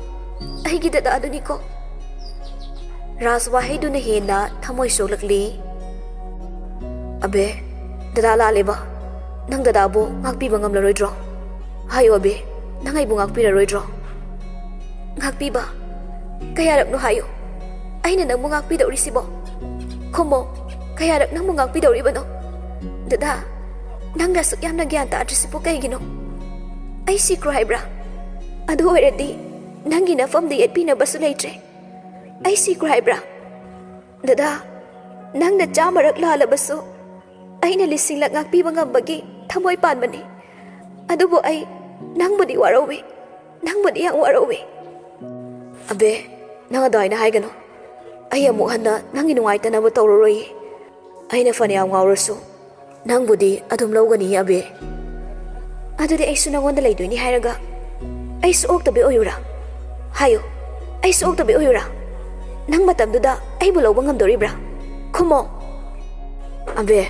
ꯑꯩꯒꯤ ꯗꯗꯥꯗꯨꯅꯤꯀꯣ꯫" ꯔꯥꯖ ꯋꯥꯍꯩꯗꯨꯅ ꯍꯦꯟꯅ ꯊꯃꯣꯏ ꯁꯣꯛꯂꯛꯂꯤ꯫ "ꯑꯕꯦ, ꯗꯗꯥ ꯂꯥꯜꯂꯦꯕ꯫ ꯅꯪ ꯗꯗꯥꯕꯨ ꯉꯥꯛꯄꯤꯕ ꯉꯝꯂꯔꯣꯏꯗ꯭ꯔꯣ? ꯍꯥꯏꯌꯣ ꯑꯕꯦ, ꯅꯪ ꯑꯩꯕꯨ ꯉꯥꯛꯄꯤꯔꯔꯣꯏꯗ꯭ꯔꯣ?" "ꯉꯥꯛꯄꯤꯕ? ꯀꯌꯥꯔꯛꯅꯣ ꯍꯥꯏꯌꯨ? ꯑꯩꯅ ꯅꯪꯕꯨ ꯉꯥꯛꯄꯤꯗꯧꯔꯤꯁꯤꯕꯣ? ꯈꯨꯝꯃꯣ, ꯀꯌꯥꯔꯛ ꯅꯪꯕꯨ ꯉꯥꯛꯄꯤꯗꯧꯔꯤꯕꯅꯣ? ꯗꯗꯥ, ꯅꯪꯅ ꯑꯁꯨꯛ ꯌꯥꯝꯅ ꯒ꯭ꯌꯥꯟ ꯇꯥꯗ꯭ꯔꯤꯁꯤꯕꯨ ꯀꯩꯒꯤꯅꯣ? ꯑꯩ ꯁꯤꯈ꯭ꯔꯣ ꯍꯥꯏꯕ꯭ꯔꯥ? ꯑꯗꯨ ꯑꯣꯏꯔꯗꯤ ꯅꯪꯒꯤ ꯅꯐꯝꯗ ꯌꯦꯠꯄꯤꯅꯕꯁꯨ ꯂꯩꯇ꯭ꯔꯦ꯫ ꯑꯩ ꯁꯤꯈ꯭ꯔꯣ ꯍꯥꯏꯕ꯭ꯔꯥ? ꯗꯗꯥ, ꯅꯪꯅ ꯆꯥꯝꯃꯔꯛ ꯂꯥꯜꯂꯕꯁꯨ ꯑꯩꯅ ꯂꯤꯁꯤꯡꯂꯛ ꯉꯥꯛꯄꯤꯕ ꯉꯝꯕꯒꯤ ꯊꯃꯣꯏ ꯄꯥꯟꯕꯅꯤ꯫ ꯑꯗꯨꯕꯨ ꯑꯩ ꯅꯪꯕꯨꯗꯤ ꯋꯥꯔꯧꯏ, ꯅꯪꯕꯨꯗꯤ ꯌꯥꯝ ꯋꯥꯔꯧꯏ꯫" "ꯑꯕꯦ, ꯅꯪ ꯑꯗꯨꯃꯥꯏꯅ ꯍꯥꯏꯒꯅꯨ꯫ ꯑꯩ ꯑꯃꯨꯛ ꯍꯟꯅ ꯅꯪꯒꯤ ꯅꯨꯡꯉꯥꯏꯇꯅꯕ ꯇꯧꯔꯔꯣꯏꯌꯦ꯫ ꯑꯩꯅ ꯐꯅꯌꯥꯝ ꯉꯥꯎꯔꯁꯨ ꯅꯪꯕꯨꯗꯤ ꯑꯗꯨꯝ ꯂꯧꯒꯅꯤ ꯑꯕꯦ꯫" "ꯑꯗꯨꯗꯤ ꯑꯩꯁꯨ ꯅꯪꯉꯣꯟꯗ ꯂꯩꯗꯣꯏꯅꯤ ꯍꯥꯏꯔꯒ ꯑꯩꯁꯨ ꯑꯣꯛꯇꯕꯤ ꯑꯣꯏꯌꯨꯔꯥ? ꯍꯥꯏꯌꯨ, ꯑꯩꯁꯨ ꯑꯣꯛꯇꯕꯤ ꯑꯣꯏꯌꯨꯔꯥ? ꯅꯪ ꯃꯇꯝꯗꯨꯗ ꯑꯩꯕꯨ ꯂꯧꯕ ꯉꯝꯗꯣꯔꯤꯕ꯭ꯔꯥ? ꯈꯨꯝꯃꯣ꯫" ꯑꯕꯦ꯫